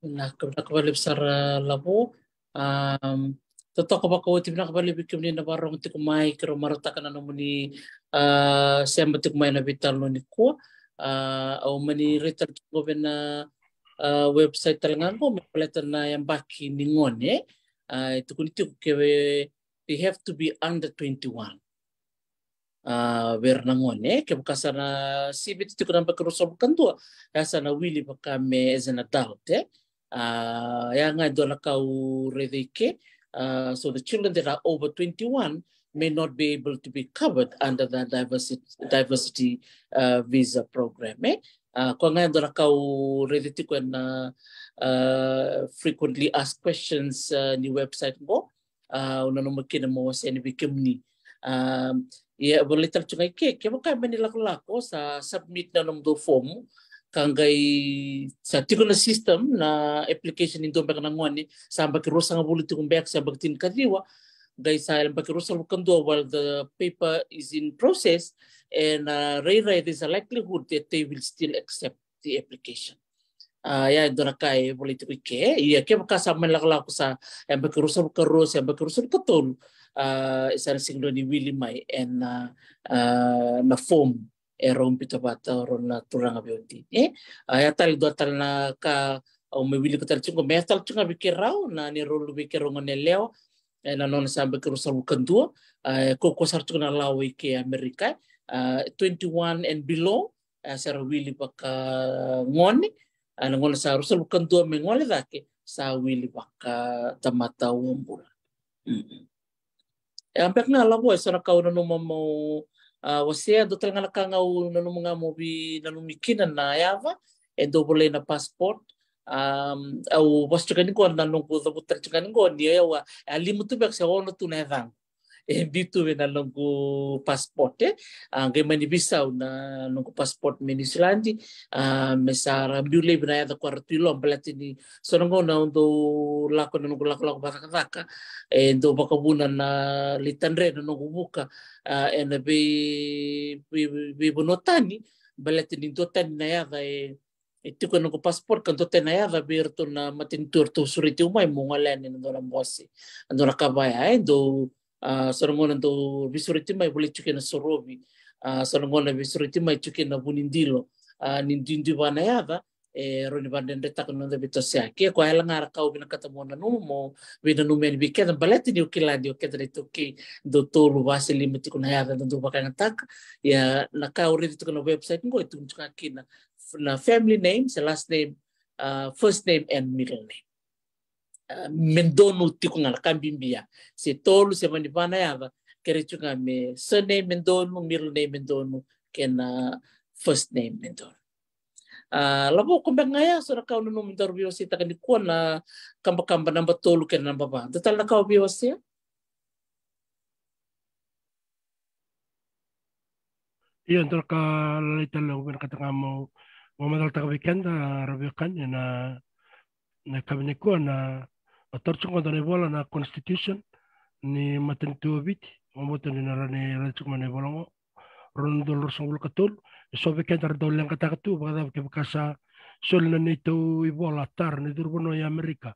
Vinaka, vinaka vakalevu sara Lavo. Am, totoka vakaoti, vinaka vakalevu vei kemuni na vakarogo tiko mai, keirau marautaka na nomuni, a, sema tiko mai ena veitalanoa nikua. A, au mani rai tale tiko qo vei na, a, website tale ga qo me baleta na yabaki ni gone. A, e tukuni tiko ke they have to be under twenty-one. A, vei ira na gone, e, kevaka sa na sivita tiko na yabaki ruasagavulu ka dua, e sa na wili vaka me as an adult, e. A, ya ga e dua na ka au raica i ke. A, so the children that are over twenty-one may not be able to be covered under the diversity, diversity, uh, visa program, e. A, koya ga e dua na ka au raica tiko ena, uh, frequently asked questions, uh, ni website qo. A, au nanuma kina meu wasea yani vei kemuni. A, ia, volai tale tu ga i ke, kevaka e mani lakolako, sa submit na nomudou fomu, Ka qai sa tiko na system na application ni dua beka na gone sa yabaki ruasagavulu tiko beka, sa yabaki tinikaciwa, qai sa yabaki ruasagavulu ka dua while the paper is in process, e na rairai there's a likelihood that they will still accept the application. A, ia e dua na ka e volai tiko i ke. Ia kevaka sa mai lakolako sa yabaki ruasagavulu ka rua, sa yabaki ruasagavulu ka tolu, a, e sa na sega ni wili mai e na, a, na form e rau biuta vata o rau na turaga veiwatini, e. A, ia tale dua tale na ka au mai wilika tale tiko qo, me yaco tale tiko ga vei keirau na neirau luvei keirau gone yalewa, e na nona sa yabaki ruasagavulu ka dua, a, e kaukaua sara tiko na lawa i ke Amerika, a, twenty-one and below, a, sa ra wili vakagone, a, na gone sa ruasagavulu ka dua me gole cake sa wili vakatamata uabula. Mm. E a beka ga Lavo, e so na ka au nanuma mo, a, wasea. Dua tale ga na ka ga au nanuma ga mo veinanumi kina na yava e dau volai na passport. Am, au vosa tiko ga ni qo na noqu cavuta tale tiko ga ni qo ni au a, a lima tu beka se ono tu na yacaqu e biu tu vei na noqu passport, e. A, qai mani veisau na noqu passport mai Niusiladi, a, me sa ra biu laivi na yaca ko ra tu i loma, baleta ni so na gauna au dau lako na noqu lakolako vakacakacaka, e dau vakavuna na lai tadre na noqu vuka, a, e na vei, vei, vei, veivanua tani, baleta ni dua tani na yaca e, e tiko e noqu passport, ka dua tani na yaca vei iratou na matanitu eratou sureti au mai mo gole yani e na dua na bose, e dua na ka vaya, e dau, a, so na gauna dau veisureti mai volai tiko e na sorovi, a, so na gauna veisureti mai tiko e na vunidilo, a, ni duidui va na yaca, e rawa ni vadredretaka na noda veitosoyaki. E koya yala ga era ka au vinakata mo nanuma, mo veinanumi yani vei keda, baleta ni au kila ni o keda na iTaukei dau tolu va se lima tiko na yaca da dau vakayagataka. Ia na ka au raica tiko na website qo e tukuni tiko ga kina na family name, se last name, a, first name and middle name. A, me donu tiko ga na ka bibi ya. Se tolu se mani va na yaca, kerei tiko ga me surname me donu, middle name me donu, kei na first name me donu. A, Lavo, ko beka ga ya so na ka au nanuma me daru veiwaseitaka nikua, na kabakaba naba tolu kei na naba va. Dua tale na ka au veiwasea? Ia, dua na ka lalai tale au vinakata ga mo, mo vakamacalataka vei keda, a, ra veiwekani, e na, na yakavi nikua, na, au taura tiko qo dua na ivola na Constitution ni matanitu o Viti. Au vakabauta ni na rawa ni raica tiko mai na ivola qo, rua na udolu ruasagavulu ka tolu. E so vei keda ra dau leqataka tu vakacava kevaka sa soli na neitou ivola tara ni curu vanua i Amerika.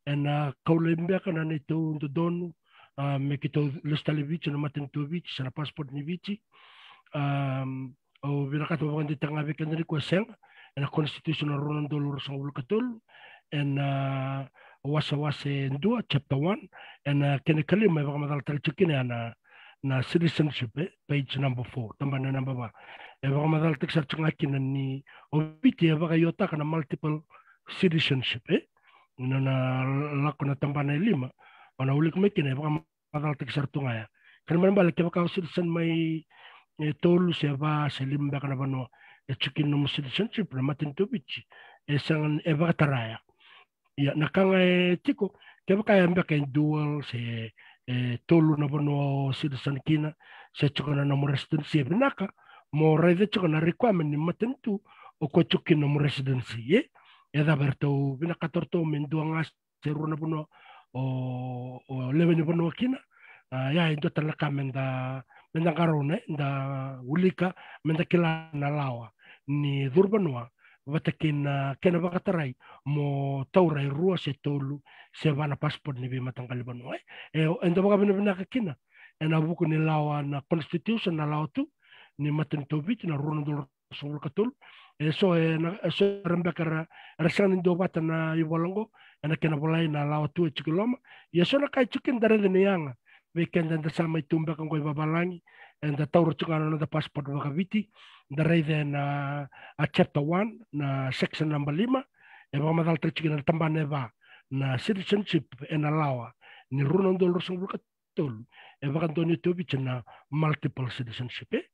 E na kau laivi beka na neitou dodonu, a, me keitou lesu tale i Viti, na matanitu o Viti se na passport ni Viti. Am, au vinakata mo vakadeitaka ga vei keda nikua, e sega, e na Constitution rua na udolu ruasagavulu ka tolu, e na wasewase dua, chapter one, e na kena ikalima e vakamacalataki tiko kina ya na, na citizenship, e, page number four, tabana naba va. E vakamacalataki sara tiko ga kina ni o Viti e vakaiotaka na multiple citizenship, e. Ni nona lako na tabana e lima, o na wilika mai kina e vakamacalataki sara tu ga ya. Kena ibalebale, kevaka o citizen mai, e, tolu se va se lima beka na vanua e tiko kina nomu citizenship, na matanitu o Viti e sega, e vakatara ya. Ia, na ka ga e tiko, kevaka e beka e dual se, e, tolu na vanua o citizen kina, se tiko na nomu residency, e vinaka mo raica tiko na requirement ni matanitu o koya tiko kina nomu residency, e. E cava eratou vinakata o ratou me dua ga se rua na vanua o, o lewe ni vanua kina. A, ia e dua tale na ka me da, me da qarauna, e, da wilika, me da kila na lawa ni curu vanua vata kei na kena vakatarai mo taura e rua se tolu se va na passport ni veimataqali vanua, e. E, eda vakavinavinaka kina e na vuku ni lawa na Constitution, na lawa tu ni matanitu o Viti, na rua na udolu ruasagavulu ka tolu. E so, e na, e so era beka era, era sega ni duavata na ivola oqo e na kena volai na lawa tu e tiko i loma. Ia so na ka e tiko kina da raica ni yaga vei keda eda sa mai tu beka oqo i vavalagi, eda taura tiko ga na noda passport vakaviti, da raica e na, a, chapter one, na section naba lima, e vakamacalataki tiko kina na tabana e va, na citizenship, e na lawa ni rua na udolu ruasagavulu ka tolu, e vakadonui tu o Viti na multiple citizenship, e.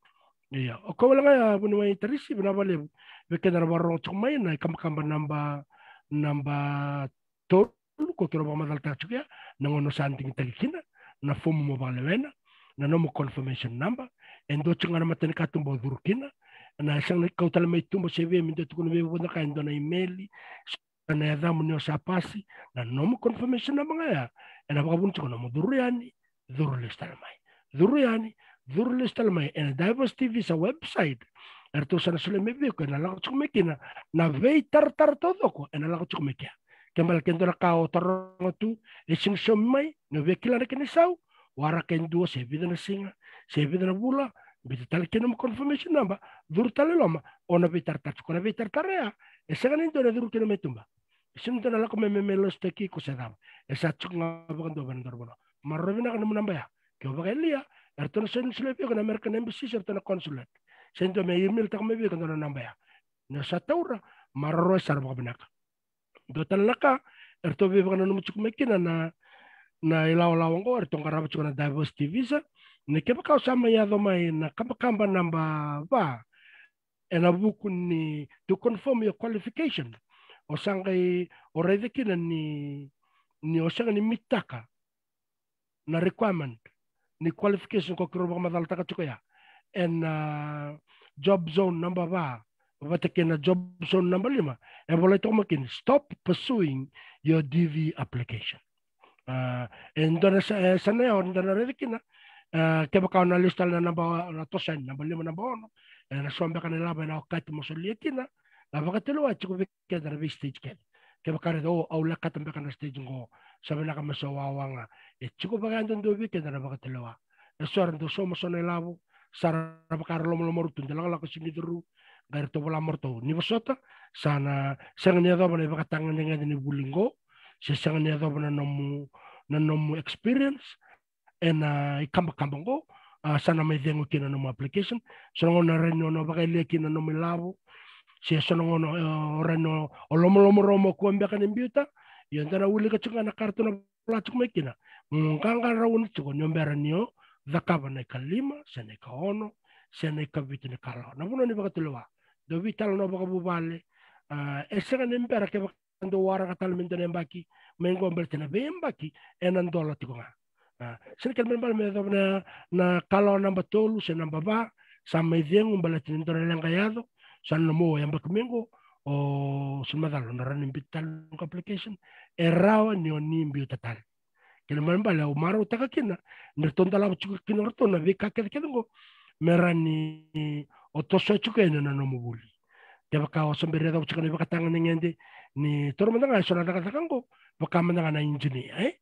Ia, o koya wale ga ya, vuniwai Tarisi, vinaka vakalevu vei keda na vakarorogo tiko mai na ikabakaba naba, naba tolu, ko keirau vakamacalataka tiko ya na gauna o sa digitaki kina na fomu mo vakalewena, na nomu confirmation number, e dua tiko ga na matanikatuba o curu kina, Na sega ni kau tale mai tuba se vei me dua tukuna vei vuda ka e dua na imeli, na yacamu ni o sa pasi, na nomu confirmation number ga ya, ena vakavuna tiko nomu curu yani, curu lesu tale mai. Curu yani, curu lesu tale mai, ena diversity visa website. Eratou sa na solia mai vei iko, ena lako tiko mai kina na veitaratara taucoko, ena lako tiko mai kea. Ke bale ke dua na ka o taroga tu, e sega ni saumi mai, na via kila na kena isau, waraka e dua se vica na siga, se vica na vula, biuta tale kina nomu confirmation number, curu tale i loma, o na veitaratara tiko. Na veitaratara ya, e sega ni dua na curu kina mai tuba. E sega ni dua na lako mai me, me lasutaki iko se cava. E sa tiko ga vakadua vei na dua na vanua. Maroroi vinaka nomu naba ya. Ke o vakayalia, eratou na solia, solia vei iko na American Embassy se eratou na consulate. Se dua me email taka mai vei iko na naba ya. Ni o sa taura, maroroi sara vakavinaka. Dua tale na ka, eratou veivakananumi tiko mai kina na, na ilawalawa oqo, eratou qarava tiko na diversity visa. Ni kevaka o sa mai yaco mai na kabakaba naba va, ena vuku ni to confirm your qualification. O sa qai, o raica kina ni, ni o sega ni mitaka na requirement ni qualification ko keirau vakamacalataka tiko ya. Ena, ah, job zone naba va, vata kei na job zone naba lima. E volai toka mai kina, stop pursuing your D V application. Ah, e dua na sa-, e, sa na ya, o dua na raica kina, ah, kevaka o na lesu tale na naba, na toso yani, naba lima, naba ono, e na so beka na ilavo ena okati mo solia kina, na vakatulewa e tiko vei keda na vei stage kece. Kevaka raica, o, au lekata beka na stage qo, sa vinaka me so wawa ga. E tiko vakayadudua vei keda na vakatulewa. E so era dau sauma so na ilavo, sa ra vaka era lomalomarutu, de lakolako e sega ni curu, qai ratou vola mo ratou. Ni vosota, sa na sega ni yacova na ivakatagedegede ni vuli qo, se sega ni yacova na nomu, na nomu experience, ena ikabakaba qo, ah, sa na mai cegu kina na nomu application. So na gauna rawa ni o na vakayalia kina na nomu ilavo, se so na gauna, eh, o rawa ni o, o lomalomarua mo kua beka ni biuta, ia da na wilika tiko ga na ka ratou na vola tiko mai kina. Mo qaqarauni tiko ni o bera ni o cakava na ikalima, se na ikaono, se na ikavitu ni kalawa. Na vanua ni vakatulewa. Dau veitalanoa vakavuvale, ah, e sega ni bera kevaka dau waraka tale me dua na yabaki mai qo, baleta na veiyabaki ena dola tiko ga. Ah, sega ni kena ibalebale me yacova na, na kalawa naba tolu se naba va, sa mai cegu baleta ni dua na leqa e yaco, sa na nomu yabaki mai qo, o sega ni macala, o na rawa ni biuta tale na noqu application, e rawa ni o ni biuta tale. Kena ibalebale au marautaka kina, ni ratou dolava tiko kina o ratou na veika kecekece qo, me rawa ni o toso tiko yani na nomu vuli. Kevaka o se bera ni yacova tiko na ivakatagedegede, ni taura mada ga e so na cakacaka qo, vaka mada ga na engineer, eh?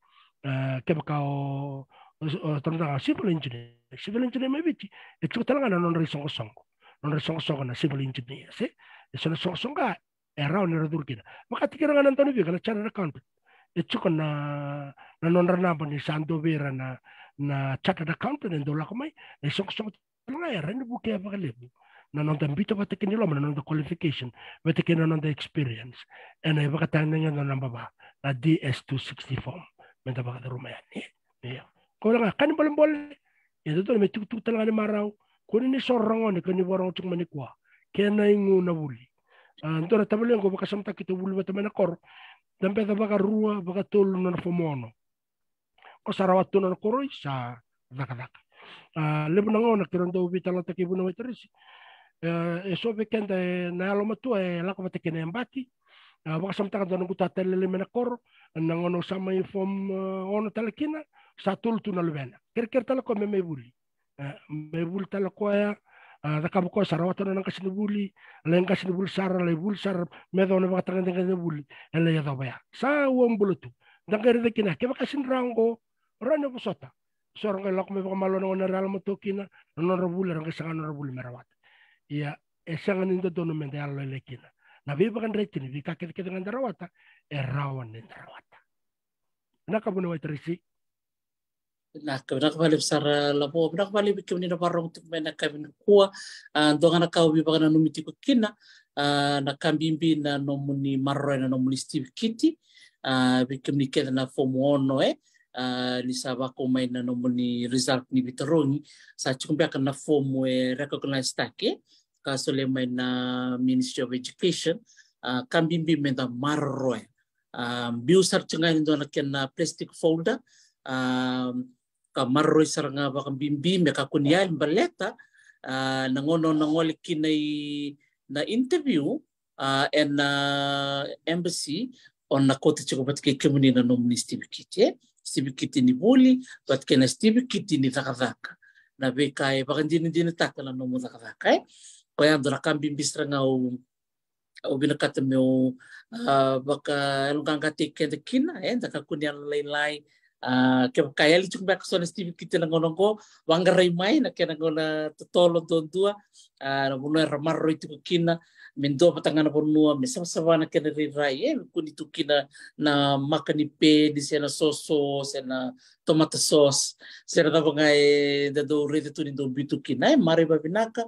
Ah, kevaka o, o, o taura mada ga civil engineer. Civil engineer mai Viti, e tiko tale ga na nodra isoqosoqo. Nodra isoqosoqo na civil engineer, se? E so na isoqosoqo e rawa ni ra curu kina. Vaka tiko ga na dauniveika, na chartered accountant. E tiko na, na nodra naba ni sa dua vei ira na, na chartered accountant e dau lako mai, na isoqosoqo tale ga e rawa ni vukea vakalevu na noda biuta vata kina i loma na noda qualification, vata kina na noda experience. Ena ivakatagedegede naba va, na D S two sixty form. Me da vakacuruma yani. Io. Koya ga, ka ni bolebole, e dodonu me tukutuku tale ga ni marau, kua ni soro ragone, kua ni vakarogo tiko mai nikua. Kena igu na vuli. Ah, dua na tavale qo vakasamataka keitou vuli vata mai na koro. Da beca vakarua, vakatolu na nona fomu ono. Ko sa rawata tu na nona koroi, sa cakacaka. Ah, levu na gauna keirau dau veitalanoataka kei Vuna Waitarisi. Eh, e so vei keda ena yalomatua e lako vata kei na yabaki. Ah, vakasamataka dua na noqu tata lailai mai na koro. Na gauna au sa mai form, eh, ono tale kina, sa tolu tu na luvena. Kerekere tale o koya me mai vuli. Eh, mai vuli tale o koya, ah, cakava o koya sa rawata na nona qasenivuli, lai qasenivuli sara, lai vuli sara, me yacova na ivakatagedegede ni vuli, e lai yacova ya. Sa ua bula tu. Da qai raica kina, kevaka e sega ni rawa qo, rawa ni o vosota. So ra qai lako mai vakamalua na gauna era yalomatua kina, na nodra vuli, era qai saga na nodra vuli me rawata. Ia, e sega ni dodonu me da yalolailai kina. Na veivakadreti ni veika kecekece ga da rawata, e rawa ni da rawata. Vinaka Vuna Waitarisi. Vinaka, vinaka vakalevu sara Lavo, vinaka vakalevu vei kemuni na vakarorogo tiko mai ena yakavi nikua. Ah, dua ga na ka au veivakananumi tiko kina, ah, na ka bibi na nomuni maroroya na nomuni certificate. Ah, vei kemuni kece na fomu ono, eh. Ah, ni sa vakau mai na nomuni result ni veitarogi, sa tiko beka na fomu e recognize taki, eh, ka solia mai na Ministry of Education. Ah, ka bibi me da maroroya. Ah, biu sara tiko ga e dua na kena plastic folder. Ah, ka maroroi sara ga vakabibi me kakua ni yali baleta, a, na gauna o na gole kina i na interview, a, ena embassy, o na kauta tiko vata kei kemuni na nomuni certificate, e? Certificate ni vuli vata kei na certificate ni cakacaka, na veika e vakadinadinataka na nomu cakacaka, e? Koya dua na ka bibi sara ga au, au vinakata meu, a, vakayaloqaqataki keda kina, e? Da kakua ni yalolailai, a, kevaka e yali tiko beka so na certificate na gauna oqo, vaqarai mai na kena gauna totolo duadua, a, na vanua era maroroi tiko kina, me dua vata ga na vanua me savasava na kena rairai, e, me kua ni tu kina na maka ni peni se na soso se na tomato sauce se na cava ga eda dau raica tu ni dau biu tu kina, e, maroroi vavinaka,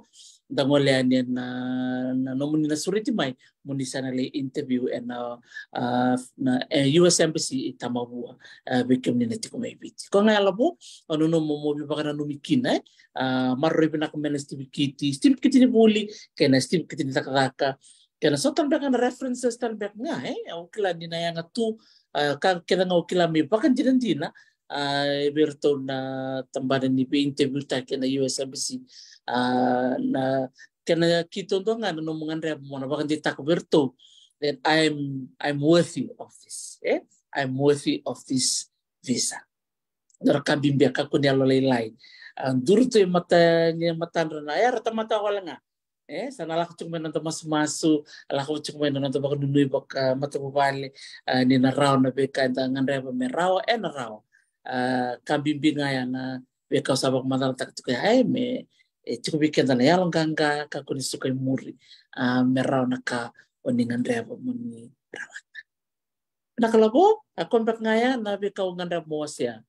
da gole yani ena, na nomuni na sureti mai mo ni sa na lai interview ena, a, na, e, U S Embassy i Tamavua, a, vei kemuni na tiko mai Viti. Koya ga e lavo, au nanuma mo veivakananumi kina, e, a, maroroi vinaka mai na certificate, certificate ni vuli kei na certificate ni cakacaka, kei na so tale beka na references tale beka ga, e, au kila ni na yaga tu, a, ka kece ga au kila me vakadinadina, a, vei iratou na tabana ni vei interview taki ena U S Embassy, a, na kena keitou dua ga na nomu gadreva mo na vakadeitaka vei iratou that I'm, I'm worthy of this, e? I'm worthy of this visa. Dua na ka bibi, a, kakua ni yalolailai. A, duri tu e mata, ni matadra na, e, ra tamata wale ga. E, sa na lako tiko mai na noda masumasu, lako tiko mai na noda vakananumi vakamatavuvale, a, ni na rawa na veika eda gadreva me rawa, e na rawa. A, ka bibi ga ya na veika au sa vakamacalataka tiko ya, e, me, e, tiko vei keda na yaloqaqa, kakua ni suka i muri, a, me rawa na ka o ni gadreva mo ni rawata. Na ka lavo, a, koya beka ga ya na veika au gadreva mo wasea.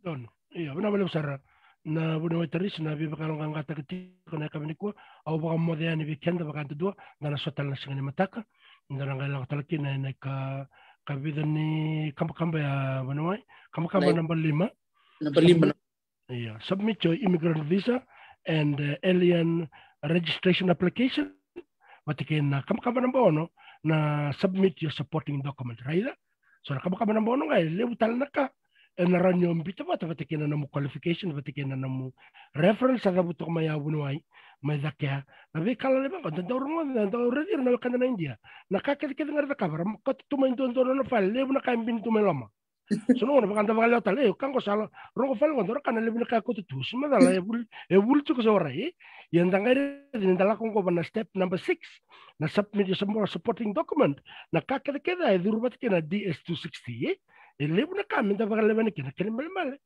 Donu. Io, vinaka vakalevu sara na vuniwai Tarisi na veivakayaloqaqataki tiko na yakavi nikua. Au vakamoce yani vei keda vakayadudua, da na sota tale na siga ni mataka. Da na qai lako tale kina ena ika, ka vica ni kabakaba ya vuniwai. Kabakaba nai- naba lima. Naba lima. Submit, io, submit your immigrant visa and, uh, alien registration application. Vata kei na kabakaba naba ono, na submit your supporting document, raica. So na kabakaba naba ono ga e levu tale na ka ena rawa ni o bita vata, vata kei na nomu qualification, vata kei na nomu reference, a cavuta toka mai ya vuniwai, mai cakea. Na veika lelevu ga, da dau rogoca, da dau raici ira na wekada na Idia. Na ka kecekece ga era cakava, ra kauta tu mai duadua na nona file, levu na ka e bini tu mai loma. So na gauna vaka da vakalewa tale, e, ka qo sa rogo file qo, dua na ka na levu na ka e kauta tu, se macala e vuli, e vuli tiko se warai, e? Ia da qai raica ni da lako qo va na step number six, na submit your sup-, supporting document, na ka kecekece e curu vata kei na D S two sixty, e? E levu na ka me da vakalewena kina, kena ibalebale.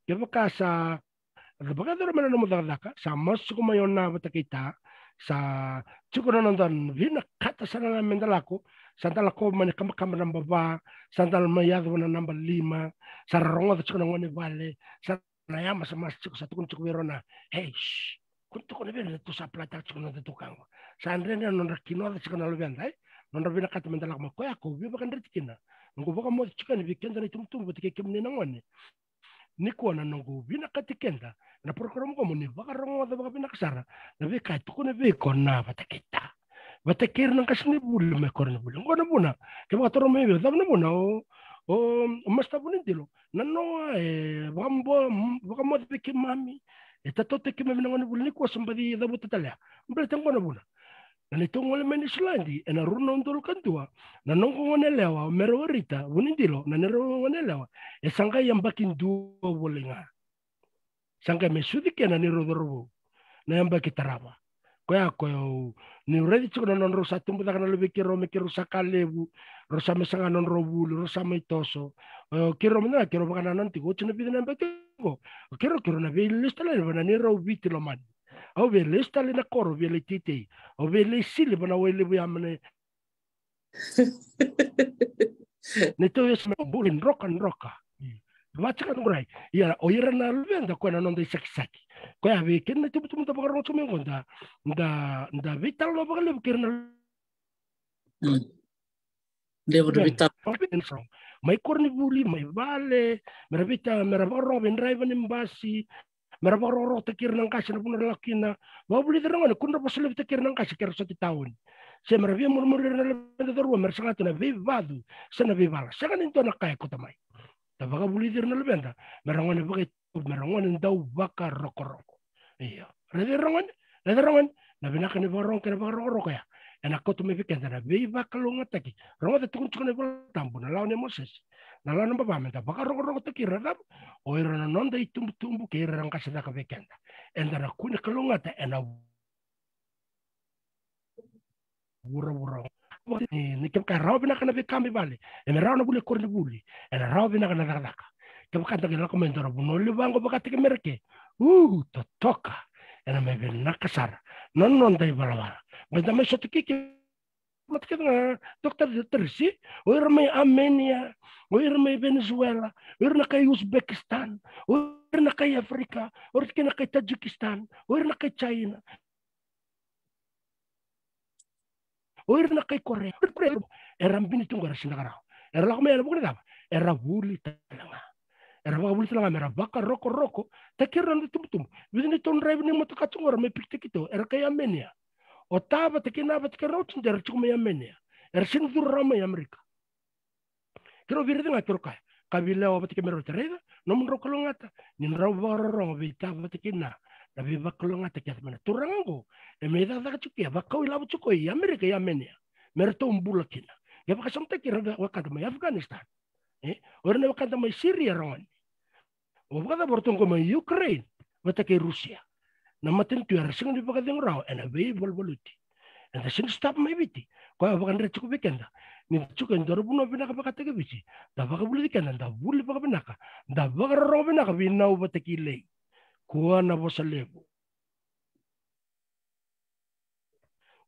Kevaka sa vakayacora mai na nomu cakacaka, sa masu tiko mai o na vata kei ta, sa tiko na noda vinakata sara ga me da lako, sa da lako mai na kabakaba naba va, sa da mai yaco na naba lima, sa ra rogoca tiko na gone vale, sa na yamasamasa tiko, sa tukuna tiko vei rau na, "Hey, shh, kua ni tukuna vei ira ni tou sa apply-taka tiko na noda tuka qo." Sa dredre na nodra kinoca tiko na luveda, e? Nodra vinakata me da lako mai. Koya ko via vakadreti kina. Noqu vakamoce tiko yani vei keda na itubutubu vata kei kemuni na gone. Nikua na noqu vinakati keda na program qo mo ni vakarogoca vakavinaka sara na veika e tukuna vei iko na vata kei ta, vata kei ira na qasenivuli mai koronivuli. Qo na vuna, kevaka taro mai vei au, cava na vuna o, o, o Master Vunidilo, na noa e vakamo-, vakamoce vei keimami, e tautautaki keimami na gonevuli nikua sa baci cavuta tale ya. Baleta qo na vuna. Na neitou gole mai Niusiladi ena rua na udolu ka dua, na noqu goneyalewa o Merewaraita Vunidilo, na neirau goneyalewa, e sa qai yabaki dua voli ga. Sa qai mai sucu kina na neirau cauravou na yabaki tarava. Koya ko niu raici tiko na nodrau sa tubu cake na luvei keirau me keirau sa ka levu, rau sa mai saga nodrau vuli, rau sa mai toso. O keirau mada ga keirau vakanananu tiko, oti na vica na yabaki qo, o keirau, keirau na veilesu tale yani va na neirau Viti lomani. Au via lesu tale na koro, via lai teitei. Au via lai sili va na wai levu ya mai na neitou yasa mai buli drokadroka. Vaka tiko na qori. Ia, o ira na luveda koya na noda isakisaki. Koya vei keda na itubutubu da vakarogo tiko mai qo, da, da, da veitalanoa vakalevu kei ira na Mm. Levu na veitalanoa. Mai koronivuli, mai vale, mera veita-, mera vakarorogo vei draiva ni basi, mera vakarokorokotaki ira na qase na vanua ra lako kina. Vakavulici ira na gone, kua ni ra vosa levutaki ira na qase ke ra sota i taoni. Se mera via murimuri ira na luveda karua, mera saga tu na veivacu se na veivala. Sega ni dua na ka e kauta mai. Da vakavulici ira na luveda mera gone vaka, mera gone dau vakarokoroko. Io. Raica, rogoni, raica, rogoni. Na vinaka ni vakarogo kei na vakarokoroko ya ena kauta mai vei keda na veivakalougatataki. Rogoca, tukuni tiko na iVola Tabu, na lawa nei Mosese, na lawa naba va, meda vakarokorokotaki ira na cava? O ira na noda itubutubu kei ira era qase cake vei keda. Eda na kune kalougata ena vuravura. Ni, ni kevaka e rawa vinaka na veika mai vale, e me rawa na vuli e koronivuli, ena rawa vinaka na cakacaka. Kevaka da qai lako mai e dua na vanua levu vaqo vakataki Merika, u, totoka. Ena mai vinaka sara na noda ivalavala. Qai da mai sota kei, kei mata kece ga, Doctor Tarisi, o ira mai Armenia, o ira mai Venezuela, o ira na kai Uzbekistan, o ira na kai Afrika, o ira kei na kai Tajikistan, o ira na kai China, o ira na kai Korea, o ira Korea, era bini tu qo, era sega ni rawa. Era lako mai ena vuku ni cava? Era vuli tale ga. Era vakavuli tale ga mera vakarokorokotaki ira na itubutubu. Vica ni tou draiva ni motoka tu qo, era mai pikitaki tou, era kai Armenia. O Ta vata kei Na vata kei Ratu, de ra tiko mai Armenia. Era sega ni curu rawa mai Amerika. Keirau via raica ga, keirau kaya, ka via lewa vata kei Merika, raica, nomudrau kalougata ni drau vakarorogo vei Ta vata kei Na, na veivakalougatataki kece mai na turaga qo. E mai cakacaka tiko, e vakau ilavo tiko i Amerika, i Armenia, me ratou bula kina. Ia vakasamataki ira na wekada mai Afghanistan, e, o ira na wekada mai Syria, rogoni. O vakacava o ratou qo mai Ukraine vata kei Russia? Na matanitu era sega ni vakacegu rawa ena veivaluvaluti. Eda sega ni stop mai Viti. Koya e vakadre tiko vei keda ni da tiko e dua na vanua vinaka vakataki Viti, da vakavulici keda, da vuli vakavinaka, da vakarorogo vinaka vei Nau vata kei Lei. Kua na vosa levu.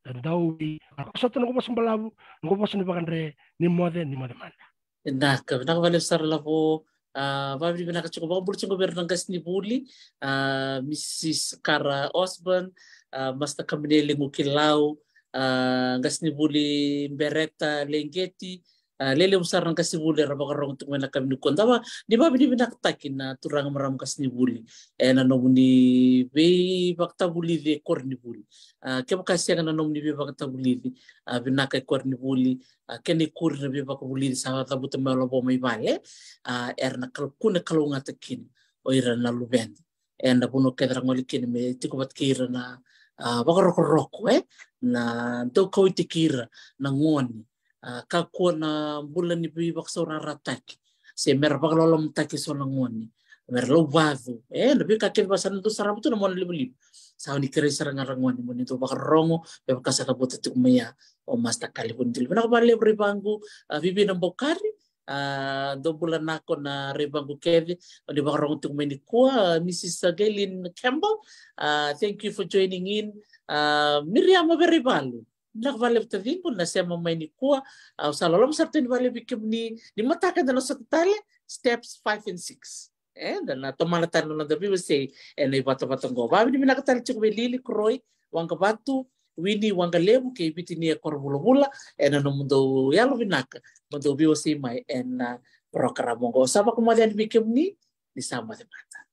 Da dau i, a, sota noqu vosa balavu, noqu vosa ni vakadre, ni moce, ni moce mada. Vinaka, vinaka vakalevu sara Lavo. A, vakavinavinaka tiko, vakabula tiko vei ira na qasenivuli, a, Mrs Kara Osborne, a, Master Kamineli Gukilau, a, qasenivuli Bereta Leqeti, a, lelevu sara na qasenivuli era vakarogo tiko mai na yakavi nikua. Da va, ni vakavinavinakataki na turaga, marama qasenivuli ena nomuni veivakatavulici e koronivuli. A, kevaka sega na nomuni veivakatavulici, a, vinaka e koronivuli, a, kena ikuri na veivakavulici sa cavuta mai o Lavo mai vale, a, era na kal-, kune kalougata kina o ira na luveda ena vanua kece ra gole kina me tiko vata kei ira na, a, vakarokoroko, e, na daukauwaitaki ira na gone, a, kakua na bula ni veivakasaurarataki, se mera vakalolomataki eso na gone, mera lauvacu, e, na veika kece vaka sa na dau sarava tu na monalivaliva. Sa ni kerei sara ga ra gone mo ni dau vakarorogo me vaka sa cavuta tiko mai ya o Master Kali Vunidili. Vinaka vakalevu Raivagu, a, Vivi Nabaukari, a, dou bula nako na Raivagu kece o ni vakarorogo tiko mai nikua, a, Mrs Gaylene Campbell, a, thank you for joining in, a, Miriama Veraivalu. Vinaka vakalevu taciqu na sema mai nikua. Au sa loloma sara tu yani vakalevu vei kemuni, ni mataka eda na sota tale, steps five and six. Eda na tomana tale na noda veiwasei ena ivatavata qo. Vakavinavinaka tale tiko vei Lili Koroi Waqavatu, Wini Waqalevu kei Vitinia Korovulavula ena nomudou yalovinaka mo dou veiwasei mai ena, a, program qo. Sa vakamoce yani vei kemuni, ni sa moce mada.